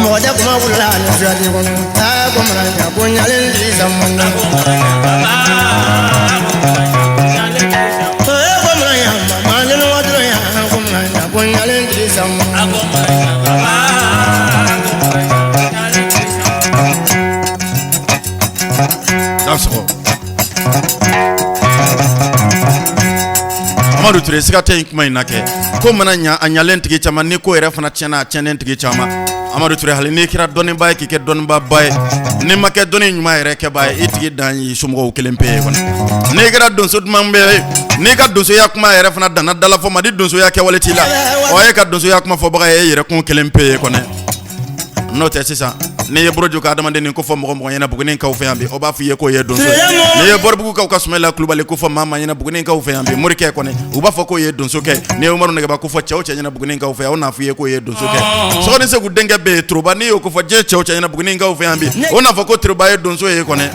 Mɔgɔ tɛ kuma wulila ni sirati kɔnɔ. Aa ko mun na ya ko ɲalen tigi sama. Ee ko mun na ya maa ni wa dɔrɔn ya ko mun na ya ko ɲalen tigi sama. Dansɔgɔ. Amadu Ture siga tɛ nin kuma in na kɛ ko mana ɲa a ɲalen tigi caman ni ko yɛrɛ fana tiɲɛna a tiɲɛnen tigi caman. Amadu Ture hali n'i kɛra dɔnnibaa ye k'i kɛ dɔnnibaaba ye n'i ma kɛ dɔnni ɲuman yɛrɛ kɛbaa ye i tigi dan y'i somɔgɔw kelen pe ye kɔni. N'i kɛra donso duman bɛɛ ye n'i ka donsoya kuma yɛrɛ fana danna dalafɔ ma ni donsoya kɛwale t'i la ɔ e ka donsoya kuma fɔbaga ye e yɛrɛ kun kelen pe ye kɔni. N'o tɛ sisan n'i ye buruju ka adamaden nin ko fɔ mɔgɔ mɔgɔ ɲɛna Bugunikaw fɛ yan bi o b'a fɔ i ye k'o ye donso ye. N'i ye Bɔribugukaw ka Sumayila Kulubali ko fɔ maa maa ɲɛna Bugunikaw fɛ yan bi morikɛ kɔni u b'a fɔ k'o ye donso kɛ. N'i ye Umaru Nɛgɛba ko fɔ cɛw cɛ ɲɛna Bugunikaw fɛ yan o n'a fɔ i ye k'o ye donso kɛ. Sɔgɔni Segu denkɛ bɛ yen Turuba n'i y'o ko fɔ diɲɛ cɛw cɛ ɲɛna Bugunikaw fɛ yan bi o n'a fɔ ko Turuba ye donso ye kɔni.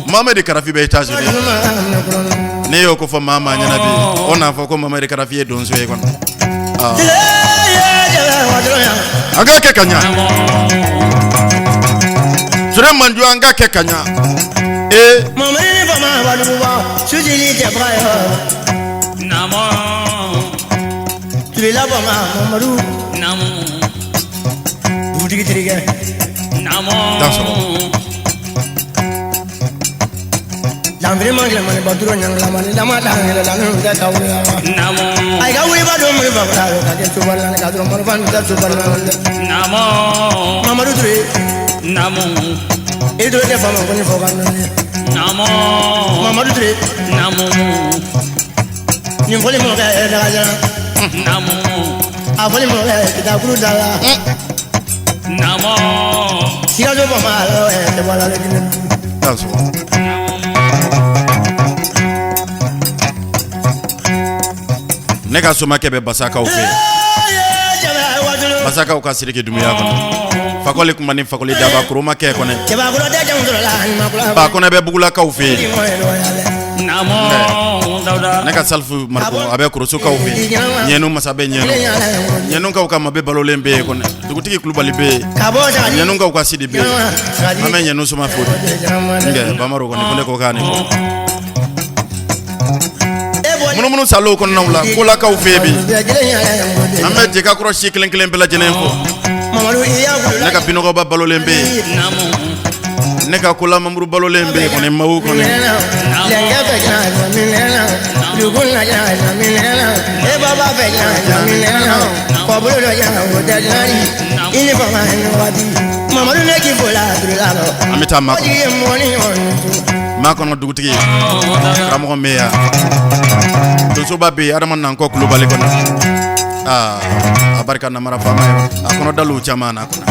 Mamadi Karafi bɛ États-Unis n'i y'o ko fɔ maa maa ɲɛna bi o n'a fɔ ko Mamadi Karafi ye donso ye kɔni. An k'a kɛ ka ɲa Ture Manju an k'a kɛ ka ɲa ee. Mamadu ni fama baduguba sutili tɛ faga ye. Turela fama Mamadu dugutigi terikɛ. Dansɔgɔ. Lanfiri man kɛlɛ mani baturo ɲangilama ni dama dan kɛlɛ la n'u tɛ taw ya. Ayi ka wuli ba don mori fa ka kɛ soba la ka sɔrɔ mori fa tɛ soba la. Mamadu Ture. I Ture tɛ fama ko ni fɔ ka nɔni. Mamadu Ture. Nin fɔli mɔkɛ dagajalan. A fɔli mɔkɛ kitakuru da la. Sikaso fama tɛ bɔ a la dɛ. Dansɔgɔ. Ne ka somakɛ bɛ Basakaw fɛ yen. Basakaw ka Sidiki Dumuya kɔnɔ. Fakɔli kuma ni Fakɔli daba koromakɛ kɔnɛ. Ba kɔnɛ bɛ Bugulakaw fɛ yen. Ne ka Salifu Mariko a bɛ Korosokaw fɛ yen. Ɲɛnu masa bɛ Ɲɛnu. Ɲɛnukaw ka Mabe balolen bɛ yen kɔnɛ. Dugutigi Kulubali bɛ yen. Ɲɛnukaw ka Sidi bɛ yen. An bɛ Ɲɛnu soma fo. Nkɛ Bamaro kɔni ko ne ko k'a ni fɔ. Munumunu salow kɔnɔnaw la Kolakaw fɛ yen bi. An bɛ Jɛkakɔrɔ si kelen kelen bɛɛ lajɛlen fo. Ne ka Binɔgɔba balolen bɛ yen. Ne ka Kola Mamuru balolen bɛ yen kɔni Mawu kɔni. An bɛ taa Makɔnɔ. Makɔnɔ dugutigi karamɔgɔ Meya. Donsoba bɛ yen Adama Nankɔ Kulubali kɔnɔ. Aa, a barika namara faama ye, a kɔnɔ daliw caman na kɔnɔ.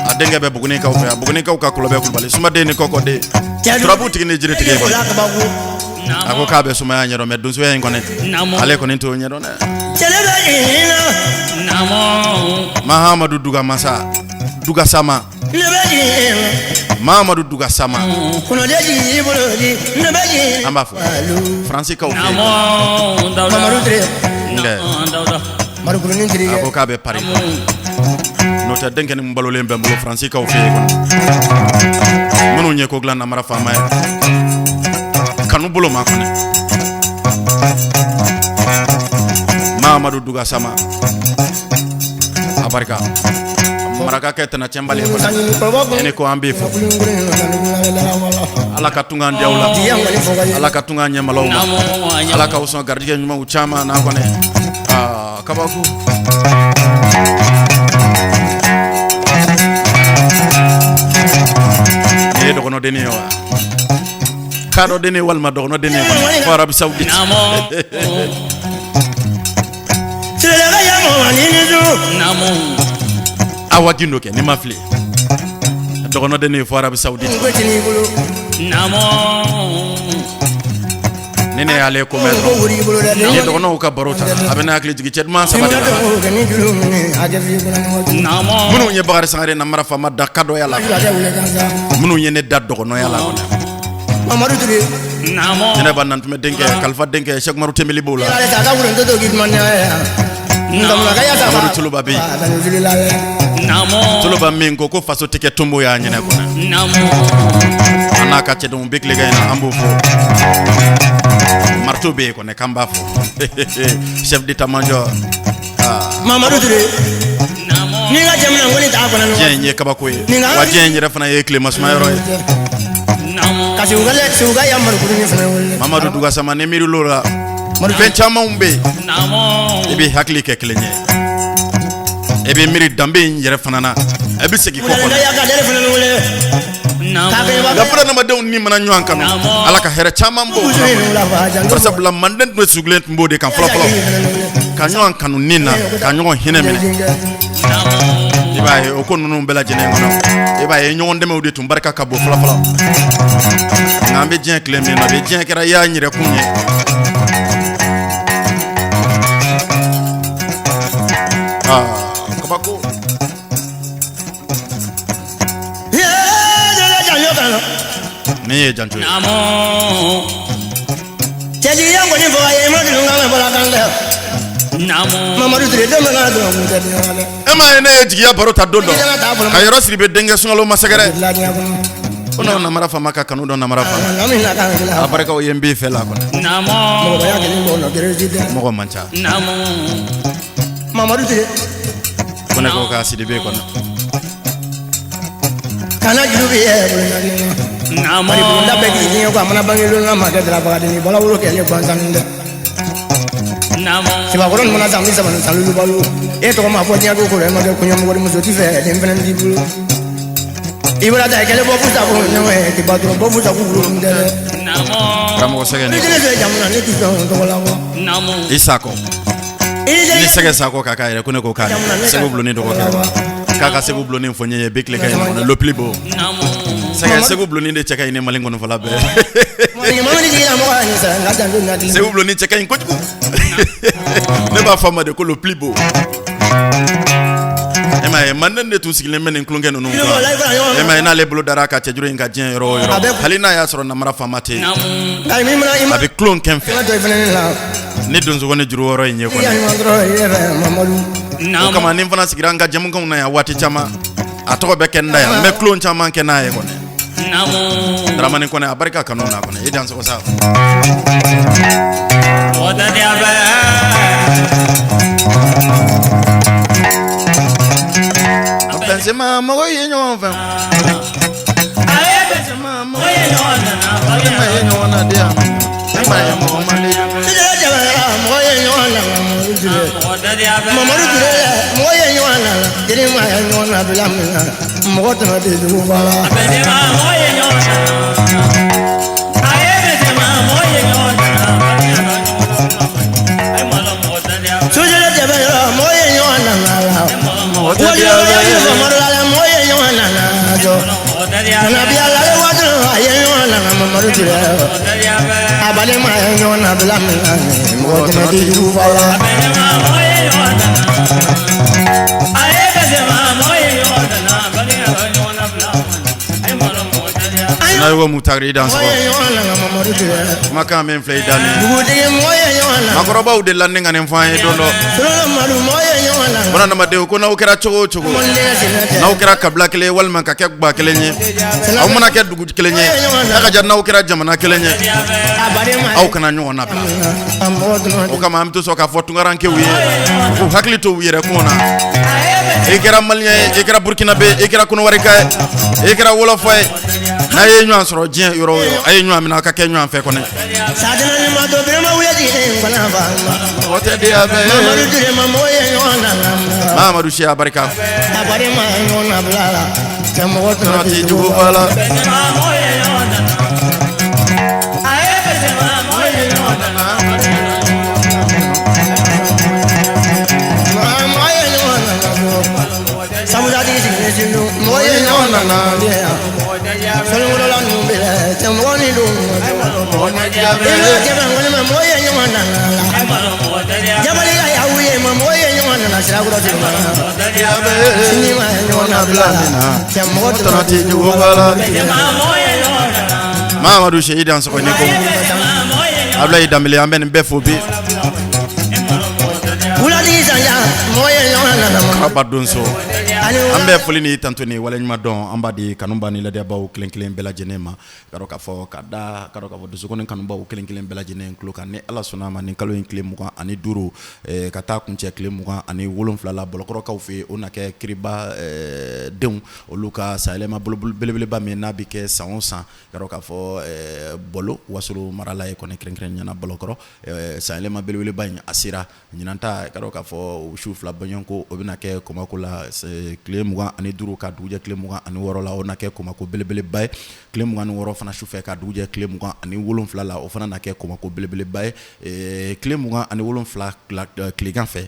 A denkɛ bɛ Bugunikaw fɛ, a Bugunikaw ka Kɔlɔbɛ Kulubali, sumaden ni kɔkɔden, turabu tigi ni jiri tigi. A ko k'a bɛ sumaya ɲɛdɔn, mais donsoya in kɔni, ale kɔni t'o ɲɛdɔn dɛ. Mahamadu Duga Masa, Duga Sama, Mahamadu Duga Sama, an b'a fɔ Faransikaw fɛ yen. A ko k'a bɛ Paris, n'o tɛ denkɛ ni balolen bɛ n bolo Faransikaw fɛ yen kɔni, minnu ye ko dilan namara faama ye kanu bolo ma kɔni. Mahamadu Duga Sama, a barika maraka kɛ tɛna cɛnbali ye kɔni. E ni ko an b'i fo, Ala ka tunga di aw la, Ala ka tunga ɲɛmalaw ma, Ala k'aw sɔn garijɛgɛ ɲumanw caman na kɔni. Aa, kabako. Nin ye dɔgɔnɔdennin ye wa, kadɔdennin walima dɔgɔnɔdennin ye fo Arabi Saoudite. Awa Gindo kɛ, ni ma fili, dɔgɔnɔdennin fo Arabi Saoudite. Ni ne y'ale ko mɛn dɔrɔn, ni dɔgɔnɔw ka baro ta, a bɛ ne hakili jigin cɛ duman saba de la, minnu ye Bakari Sangare namara faama da kadɔya la, minnu ye ne da dɔgɔnɔya la kɔni. Jɛnɛba Nantumɛ denkɛ, Kalifa denkɛ, Sɛkumaru Umaru Tembeli b'o la, Amadu Toloba bɛ yen, Toloba min ko ko faso tɛ kɛ tonbo y'a ɲɛnɛ kɔnɔ, an n'a ka cɛdenw bɛ tilegan in na, an b'o fɔ. Marteau bɛ yen kɔni, k'an b'a fɔ, chef d'état major. Mamadu Ture, n'i ka jamana ko ni t'a kɔnɔ. Diɲɛ in ye kabako ye wa, diɲɛ in yɛrɛ fana ye tilema suma yɔrɔ ye. Ka seguka ya marikuru fana wele. Mamadu Duga Sama, ni miirilo la, fɛn camanw bɛ yen, i bɛ hakili kɛ kelen ye, i bɛ miiri danbe in yɛrɛ fana na, i bɛ segin kɔ kɔnɔ. Nka bunadamadenw ni mana ɲɔgɔn kanu, Ala ka hɛrɛ caman b'o kɔnɔ. Bari sabula manden tun bɛ sugulen tun b'o de kan fɔlɔ fɔlɔ, ka ɲɔgɔn kanu ni na ka ɲɔgɔn hinɛ minɛ. I b'a ye, o ko ninnu bɛɛ lajɛlen kɔnɔ, i b'a ye ɲɔgɔn dɛmɛw de tun barika ka bon fɔlɔ fɔlɔ. Nka an bɛ diɲɛ tile min na bi, diɲɛ kɛra i y'a yɛrɛkun ye. Aa, kabako. Min ye janjo ye. Cɛjigiya kɔni fɔ a ye ma dun kan bɔra kan dɛ. Mamadu Ture den bɛ dɔrɔn kun tɛ den dɛ. E m'a ye, ne ye jigiya baro ta don dɔ ka yɔrɔ siri bɛ denkɛ sunkalo masɛgɛrɛ ko n'o namara faama ka kanu dɔn, namara faama a barikaw ye, n b'i fɛ la kɔni, mɔgɔ man ca. Mamadu Ture. Ko ne ko k'a Sidibe kɔnɔ. Kana juru bɛ yɛ bolo mari bulonda bɛɛ k'i diɲɛ ko a mana bange lon na ma kɛ darabaga bala wolo kɛ ne gansan dɛ. Sibakɔrɔ nin mana san 30 ni san lulubalu, e tɔgɔ ma fɔ diɲɛ ko kɔrɔ, e ma kɛ kɔɲɔmɔgɔ, muso ti fɛ, den fɛnɛ t'i bolo. I bɔra ta kɛlɛ bɔ fusa ko ɲɔgɔn ye k'i ba dɔrɔn bɔ fusa ko wolo tɛ dɛ. Karamɔgɔ sɛgɛ ni kelen fɛ jamu na, ne ti sɔn tɔgɔ la kɔ. I sakɔ ni sɛgɛ sakɔ k'a k'a yɛrɛ, ko ne ko k'a Segu bulonni dɔgɔkɛ k'a ka Segu bulonni fɔ n ye bi tile ka in kɔnɔ, le plus beau sɛgɛ Segu bulonni de cɛ ka ɲi ni Mali kɔnɔfɔla bɛɛ. Segu bulonni cɛ ka ɲi kojugu, ne b'a fɔ a ma de ko le plus beau. E m'a ye, manden de tun sigilen bɛ nin tulonkɛ ninnu kan. E m'a ye, n'ale bolo dara a ka cɛjuru in ka diɲɛ yɔrɔ o yɔrɔ, hali n'a y'a sɔrɔ namara faama tɛ yen, a bɛ tulon kɛ n fɛ ni donsogo ni juru wɔɔrɔ in ye kɔni. O kama ni n fana sigira n ka jɛmukanw na yan waati caman, a tɔgɔ bɛ kɛ n da yan, n bɛ tulon caman kɛ n'a ye kɔni. Dramani kɔni, a barika kanu na kɔni, i dansɔgɔ sa. Benzema, mɔgɔ ye ɲɔgɔn fɛ. Benzema, mɔgɔ ye ɲɔgɔn na di yan. E ma ye mɔgɔ man di. Mɔgɔ ye ɲɔgɔn na Mamadu Ture, mɔgɔ ye ɲɔgɔn na jeli ma ye ɲɔgɔn na bila min na, mɔgɔ tɛmɛ tɛ dugu ba la. Mɔgɔ ye ɲɔgɔn nana jɔ. Nabiya la waati a ye ɲɔgɔn nana Mamadu Ture. A balima ye ɲɔgɔn nabila min na mɔgɔ tɛmɛ tɛ jugu fa la. Sinayogo Mutari i Mɔgɔ dansɔgɔ. ye ɲɔgɔn nana Mamadu Ture. Kumakan min filɛ i da nin. Dugutigi mɔgɔ ye ɲɔgɔn nana. Maakɔrɔbaw de la ni ka nin fɔ an ye don dɔ. Solo Madu mɔgɔ ye ɲɔgɔn nana. Bunadamadenw ko n'aw kɛra cogo o cogo. N'aw kɛra kabila kelen ye walima ka kɛ gba kelen ye. Aw mana kɛ dugu kelen ye. A ka ja n'aw kɛra jamana kelen ye. A balima Aw kana ɲɔgɔn nabila. a mɔgɔ tɛmɛ O kama an bɛ to sɔn k'a fɔ tunkarankew ye. U k'u hakili to u yɛrɛ kun na. I kɛra maliyɛn ye, i kɛra burkinabé ye, i kɛra kɔnɔwarika ye, i kɛra wɔlɔfɔ ye. N'a ye ɲɔgɔn sɔrɔ diɲɛ yɔrɔ o yɔrɔ, a ye ɲɔgɔn minɛ aw ka kɛ ɲɔgɔn fɛ kɔni. Sadina ni ma to birima wuya jigin bana fa. O tɛ diya bɛɛ ye. Mamadu Ture ma mɔgɔ ye ɲɔgɔn nana. Mamadu Siya barika. A balima ye ɲɔgɔn nabila la. Cɛ mɔgɔ Tɔnɔ tɛmɛ tɛ tɛ jugu jugu fa fa la. la. Mɔgɔ ye ɲɔgɔn nana bɔ. Sabulatigi sigilen sindu mɔgɔ ye ɲɔgɔn nana Solongolola ninnu bɛ lɛ cɛ mɔgɔ ni don. I bɛ cɛ ŋɔni ma mɔgɔ ye ɲɔgɔn nana la. Jabali ka yawu ye ma mɔgɔ ye ɲɔgɔn nana sirakɔrɔ sigi ma. Sini ma ye ɲɔgɔn nabila la. Cɛ mɔgɔ Tɔnɔ tɛmɛ tɛ tɛ jugu jugu fa fa la. la. Mamadu Siya i dansɔgɔ ni ko. Abulayi Danbele an bɛ nin bɛɛ fo bi. Wulatigi sanja mɔgɔ ye ɲɔgɔn nana ma. Karaba Donso. Ani An bɛ foli ni tanto ni waleɲuman dɔn an b'a di kanuba ni ladiyabaw kelen kelen bɛɛ lajɛlen ma ka dɔn k'a fɔ ka da ka dɔn k'a fɔ dusukun kanubaw kelen kelen bɛɛ lajɛlen tulo kan ni Ala sɔnna a ma nin kalo in tile 25 ka taa kuncɛ tile 27 la Bɔlɔkɔrɔkaw fɛ yen o na kɛ kiriba denw olu ka sayɛlɛma belebeleba min n'a bɛ kɛ san o san ka dɔn k'a fɔ Bɔlo Wasolo mara la ye kɔni kɛrɛnkɛrɛnnenya la Bɔlɔkɔrɔ sayɛlɛma belebeleba in a sera ɲinan ta ka dɔn k'a fɔ su fila bɔɲɔgɔnko o bɛna kɛ Komako la tile 25 ka dugujɛ tile 26 la o na kɛ Komako belebeleba ye tile 26 fana sufɛ ka dugujɛ tile 27 la o fana na kɛ Komako belebeleba ye tile 27 tilegan fɛ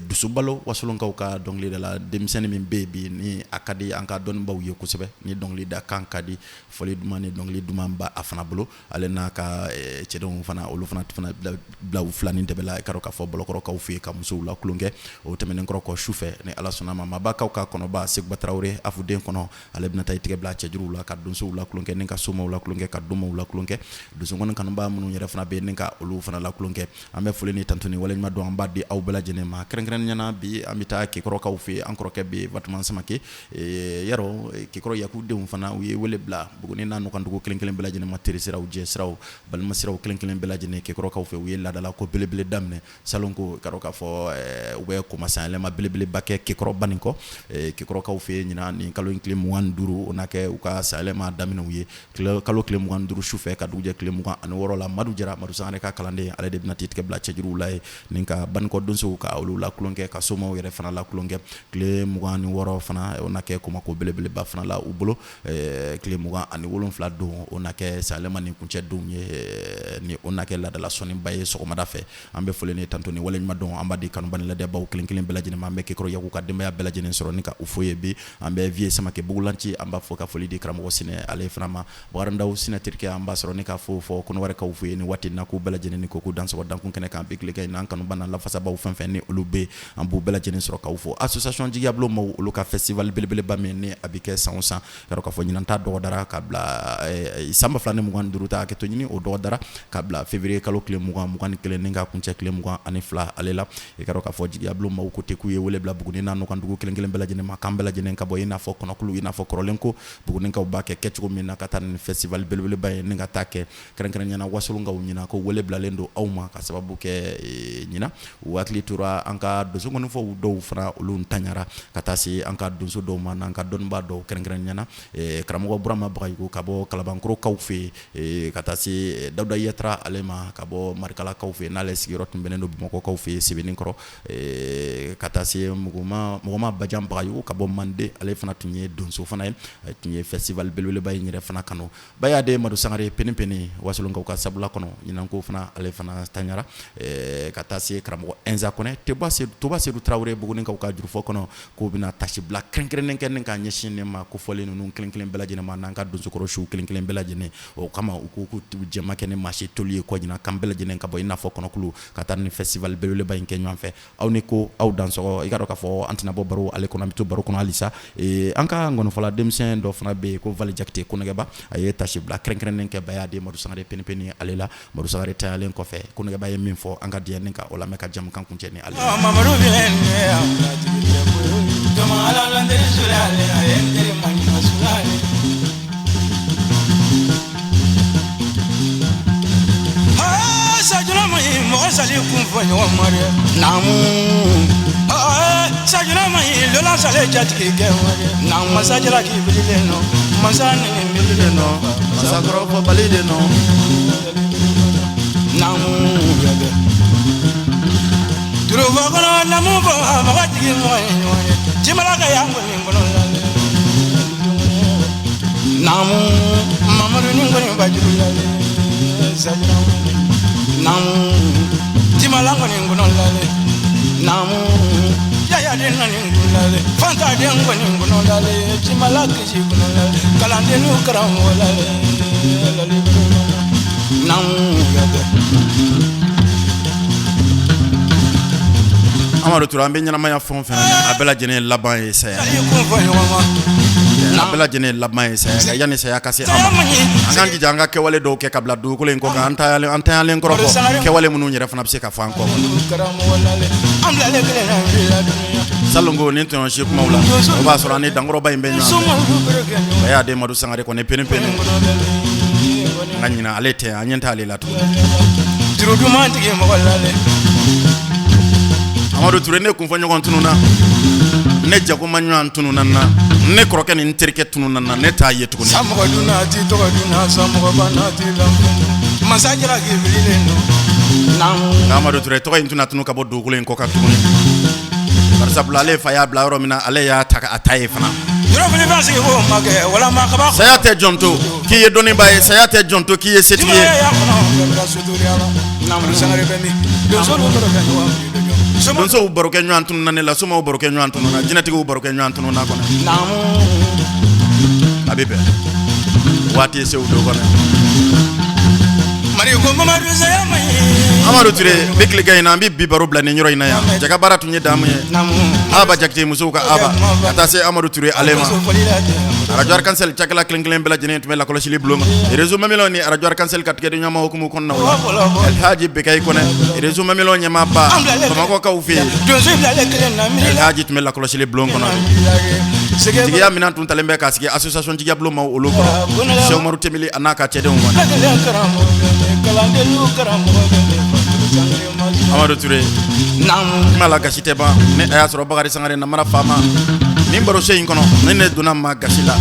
Dusubalo Wasolonkaw ka dɔnkilida la denmisɛnnin min bɛ yen bi ni a ka di an ka dɔnnibaw ye kosɛbɛ ni dɔnkilida kan ka di fɔli duman ni dɔnkili duman ba a fana bolo ale n'a ka cɛdenw fana olu fana bila u fila ni dɛbɛ la i ka dɔn k'a fɔ Bɔlɔkɔrɔkaw fɛ yen ka musow la tulonkɛ o tɛmɛnen kɔrɔ kɔ sufɛ ni Ala sɔnna a ma Mabakaw ka kɔnɔba Seguba Tarawele afuden kɔnɔ ale bɛna taa i tigɛ bila cɛjuruw la ka donsow la tulonkɛ ni ka somaw la tulonkɛ ka domaw la tulonkɛ donsokɔni kanubaa minnu yɛrɛ fana bɛ yen ni ka olu fana la tulonkɛ an bɛ foli ni tanto ni waleɲuman dɔn an b'a di aw bɛɛ lajɛlen ma kɛrɛnkɛrɛnnenya na bi an bɛ taa Kekɔrɔkaw fɛ yen an kɔrɔkɛ bɛ yen Batuma Samake yarɔ Kekɔrɔ Yakudenw fana u ye wele bila Buguni n'a nɔkandugu kelen kelen bɛɛ lajɛlen ma teri siraw jɛ siraw balima siraw kelen kelen bɛɛ lajɛlen Kekɔrɔkaw fɛ u ye laadala ko belebele daminɛ salon ko ka dɔn k'a fɔ u bɛ koma sanyɛlɛma belebeleba kɛ Kekɔrɔ Banikɔ Kekɔrɔkaw fɛ yen ɲinan nin kalo in tile 25 o na kɛ u ka sanyɛlɛma daminɛw ye kalo tile 25 sufɛ ka dugujɛ tile 26 la Madu Jara Madu Sangare ka kalanden ale de bɛna t'i tigɛ bila cɛjuruw la yen ni ka Banikɔ donsow ka olu la tulonkɛ ka somaw yɛrɛ fana la tulonkɛ tile 26 fana o na kɛ Komako belebeleba fana la u bolo tile 27 don o na kɛ sanyɛlɛma ni kuncɛ don ye ni o na kɛ laadala sɔnniba ye sɔgɔmada fɛ an bɛ foli ni tanto ni waleɲuman dɔn an b'a di kanuba ni ladiyabaw kelen kelen bɛɛ lajɛlen ma an bɛ Kekɔrɔ Yaku ka denbaya bɛɛ lajɛlen sɔrɔ ni ka u fo ye bi an bɛ Vieux Samake Bugulanci an b'a fɔ ka foli di karamɔgɔ Sinɛ ale fana ma Bakari Ndaw Sinɛ terikɛ an b'a sɔrɔ ni ka fo fɔ Kɔnɔwarikaw fɛ yen ni waati in na k'u bɛɛ lajɛlen ni ko k'u dansɔgɔ dankun kɛnɛ kan bi tilegan in na an kanuba n'an lafasabaw fɛn fɛn ni olu bɛ an b'u bɛɛ lajɛlen sɔrɔ k'aw fo association Jigiyabulon maaw olu ka festival belebeleba min ni a bɛ kɛ san o san ka dɔn k'a fɔ ɲinan ta dɔgɔdara ka bila san 2025 ta hakɛto ɲini o dɔgɔdara ka bila février kalo tile 20 21 ni ka kuncɛ tile 22 ale la i ka dɔn k'a fɔ Jigiyabulon maaw ko ten k'u ye wele bila Buguni n'a nɔkandugu kelen kelen bɛɛ lajɛlen ma k'an bɛɛ lajɛlen ka bɔ i n'a fɔ kɔnɔkulu i n'a fɔ kɔrɔlen ko Bugunikaw b'a kɛ kɛcogo min na ka taa ni festival belebeleba ye ni ka taa kɛ kɛrɛnkɛrɛnnenya la Wasolonkaw ɲinan ko wele bilalen don aw ma ka sababu kɛ ɲinan u hakili tora an ka donsokɔnifɔw dɔw fana olu ntanyara ka taa se an ka donso dɔw ma n'an ka dɔnnibaa dɔw kɛrɛnkɛrɛnnenya la karamɔgɔ Burama Bagayogo ka bɔ Kalabankɔrɔkaw fɛ yen ka taa se Dawuda Yatara ale ma ka bɔ Marikalakaw fɛ yen n'ale sigiyɔrɔ tun bɛnnen don Bamakɔkaw fɛ yen Sebenikɔrɔ ka taa taa se mɔgɔma Bajan Bagayogo ka bɔ Mande, ale fana tun ye donso fana ye, a tun ye festival belebeleba in yɛrɛ fana kanu. Baya den Madu Sangare Peni Peni Wasolonkaw ka sabula kɔnɔ ɲinan ko fana ale fana taɲara, ka taa se karamɔgɔ Ɛnza Kɔnɛ, Toba Sedu Tarawele Bugunikaw ka jurufɔ kɔnɔ, k'u bɛna tasibila kɛrɛnkɛrɛnnen kɛ ni ka ɲɛsin ne ma ko fɔlen ninnu kelen kelen bɛɛ lajɛlen ma, n'an ka donsokɔrɔ siw kelen kelen bɛɛ lajɛlen. O kama u ko k'u jɛma kɛ ni maa si toli ye kɔ ɲina kan bɛɛ lajɛlen ka bɔ i n'a fɔ kɔnɔkulu ka taa ni festival belebeleba in kɛ ɲɔgɔn fɛ. Aw ni ko aw dansɔgɔ. I ka dɔn k'a fɔ an tɛna bɔ baro ale kɔnɔ, an bɛ to baro kɔnɔ halisa. An ka ngɔnifɔla denmisɛn dɔ fana bɛ yen ko Vali Jakite Konɛgɛba, a ye tasibila kɛrɛnkɛrɛnnen kɛ Baya den Madu Sangare Peni Peni ale la. Madu Sangare tayalen kɔfɛ, Konɛgɛba ye min fɔ, an ka diɲɛ ni ka o lamɛn ka jamukan kuncɛ ni ale. Mɔgɔ sali kun fɔ ɲɔgɔn ma dɛ, naamu sajula ma ɲi lola sale jatigi kɛ ma dɛ, naamu masa jala k'i bililen nɔ, masa nini bililen nɔ, masa kɔrɔfɔ bali de nɔ, naamu yɛlɛ turuba kɔnɔ naamu bɔ mɔgɔ jigi mɔgɔ ye ɲɔgɔn ye jimala ka y'an kɔni kɔnɔ la naamu mamadu ni kɔni bajuru la sajula naamu jimala kɔni kɔnɔ la naamu yaya den nani kɔnɔ la fanta den kɔni kɔnɔ la jimala kisi kɔnɔ la kalanden n'u karamɔgɔ la naamu yɛlɛ. Amadu Ture, an bɛ ɲɛnamaya fɛn o fɛn na, a bɛɛ lajɛlen laban ye saya, a bɛɛ lajɛlen laban ye saya. Nka yanni saya ka se an ma, an k'an jija an ka kɛwale dɔw kɛ ka bila dugukolo in kɔ kan, an tanyalen kɔrɔ kɔ, kɛwale minnu yɛrɛ fana bɛ se ka fɔ an kɔ. Salon ko ni tɔɲɔsi kumaw la, o b'a sɔrɔ an ni dankɔrɔba in bɛ ɲɔgɔn fɛ. Baya den Madu Sangare kɔni Peni Peni, nka ɲinan ale tɛ, an ɲɛ t'ale la tuguni. Juru duman tigi mɔgɔ la dɛ. Amadu Ture, ne kunfɔ ɲɔgɔn tununna, ne jagoma ɲɔgɔn tununna na, ne kɔrɔkɛ ni n terikɛ tununna na, ne t'a ye tuguni. Samɔgɔ dunna ti tɔgɔ dunna, samɔgɔba na ti lamɛn, masa jala k'i bililen don. Nka Amadu Ture, tɔgɔ in tɛna tunu ka bɔ dugukolo in kɔ kan tuguni, barisabula ale fa y'a bila yɔrɔ min na, ale y'a ta a ta ye fana. Saya tɛ jɔn to k'i ye dɔnnibaa ye, saya tɛ jɔn to k'i ye setigi ye. Donsow barokɛ ɲɔgɔn tununna ne la, somaw barokɛ ɲɔgɔn tununna, jinɛtigiw barokɛ ɲɔgɔn tununna kɔnɔ. A bɛ bɛn waati se o don kɔnɔ. Amadu Ture, bi tilegan in na, an bɛ bi baro bila nin yɔrɔ in na yan. Jaka baara tun ye damu ye, Aba Jakite musow ka Aba, ka taa se Amadu Ture ale ma. Arajo Arc-en-Ciel cakɛla kelen kelen bɛɛ lajɛlen tun bɛ lakɔlɔsili bulon kan. Réseau Mamelon ni arajo Arc-en-Ciel ka tigɛdiɲɔgɔnma hukumu kɔnɔna la, Elhaji Bekayi Kɔnɛ, Réseau Mamelon ɲɛmaaba Bamakɔkaw fɛ yen, Elhaji tun bɛ lakɔlɔsili bulon kɔnɔ. Tigiya minɛn tun talen bɛ k'a sigi association jigiya bulon maaw olu kɔrɔ, Sɛki Umaru Tembeli a n'a ka cɛdenw kɔnɔ. Amadu Ture, kuma la gasi tɛ ban. Ni a y'a sɔrɔ Bakari Sangare namara faama nin barosen in kɔnɔ, ni ne donna maa gasi la, n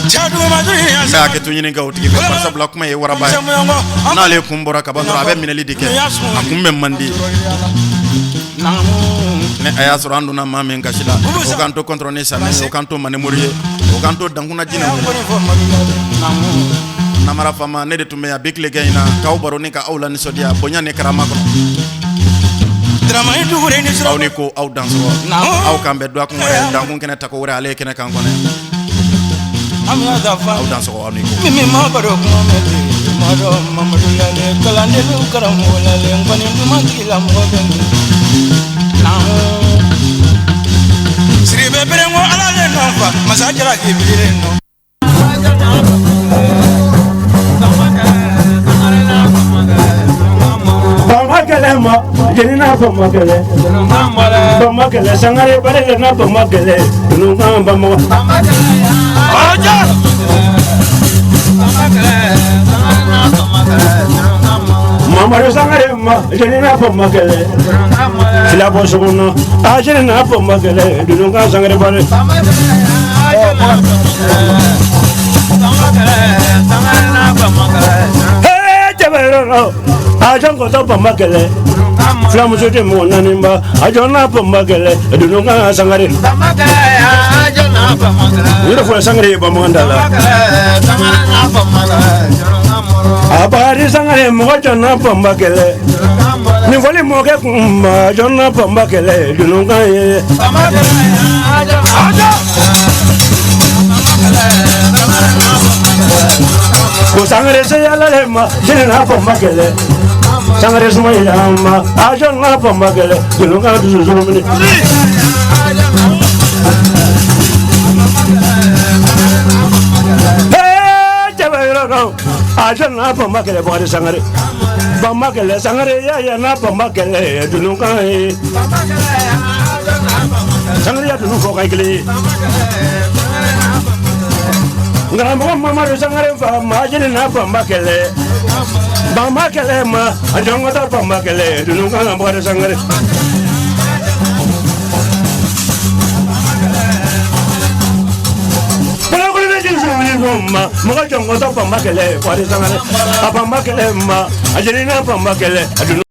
bɛ hakɛto ɲini kɛ o tigi fɛ, barisabula kuma ye waraba ye. N'ale kun bɔra ka ban dɔrɔn, a bɛ minɛli de kɛ, a kun bɛ man di. Ni a y'a sɔrɔ an donna maa min gasi la, o k'an to kɔntɔrɔn ni sami, o k'an to manimori ye, o k'an to dankunna jinɛ. Namara faama, ne de tun bɛ yan bi tilegan in na k'aw baro ni ka aw la nisɔndiya bonya ni karama kɔnɔ. Aw ni ko aw dansɔgɔ, aw k'an bɛn dɔgɔkun wɛrɛ, dankun kɛnɛ tako wɛrɛ, ale ye kɛnɛ kan kɔnɔ. Aw dansɔgɔ, aw ni ko. Min ma baro kuma mɛn madɔ Mamadu lale kalanden karamɔgɔ lale nkɔni duman tigilamɔgɔ bɛ min Siribe berengo ala le nɔ fa masa jala k'i bililen nɔ. Bama kɛlɛ ma jeni n'a fɔ ma kɛlɛ bama kɛlɛ sangare bare n'a bama kɛlɛ dununkan bama. Mamadu Sangare ma jeni n'a fɔ ma kɛlɛ fila bɔ sokɔnɔ a jeni n'a fɔ ma kɛlɛ dununkan sangare bare. Cɛbɛyɔrɔ a jɔn kɔtɔ bama kɛlɛ Fulamuso tɛ mɔgɔ naani ba a jɔ n'a banba kɛlɛ dununkan Sangare. U yɛrɛ fɔ Sangare ye bamanan da la. A Bakari Sangare mɔgɔ jɔ n'a banba kɛlɛ. Nin fɔli mɔkɛ kun ma jɔ n'a banba kɛlɛ dununkan ye. Ko Sangare se yala le ma jɛnɛ n'a banba kɛlɛ. Sangare Sumayila ma a jɔ n'a banba kɛlɛ dununkan dusu suru minɛ. Cɛbɛ yɔrɔ dɔn a jɔ n'a banba kɛlɛ Bakari Sangare. Banba kɛlɛ Sangare ya n'a banba kɛlɛ dununkan ye. Sangare ya dunun fɔ ka kelen ye. Karamɔgɔ Mamadu Sangare fa ma jɛnɛ n'a banba kɛlɛ. Banba kɛlɛ ma a jɔn ka taa banba kɛlɛ dununkan Bakari Sangare. Ma mɔgɔ jɔn ka taa banba kɛlɛ Bakari Sangare. A banba kɛlɛ ma a jɛnɛ n'a banba kɛlɛ a dunun.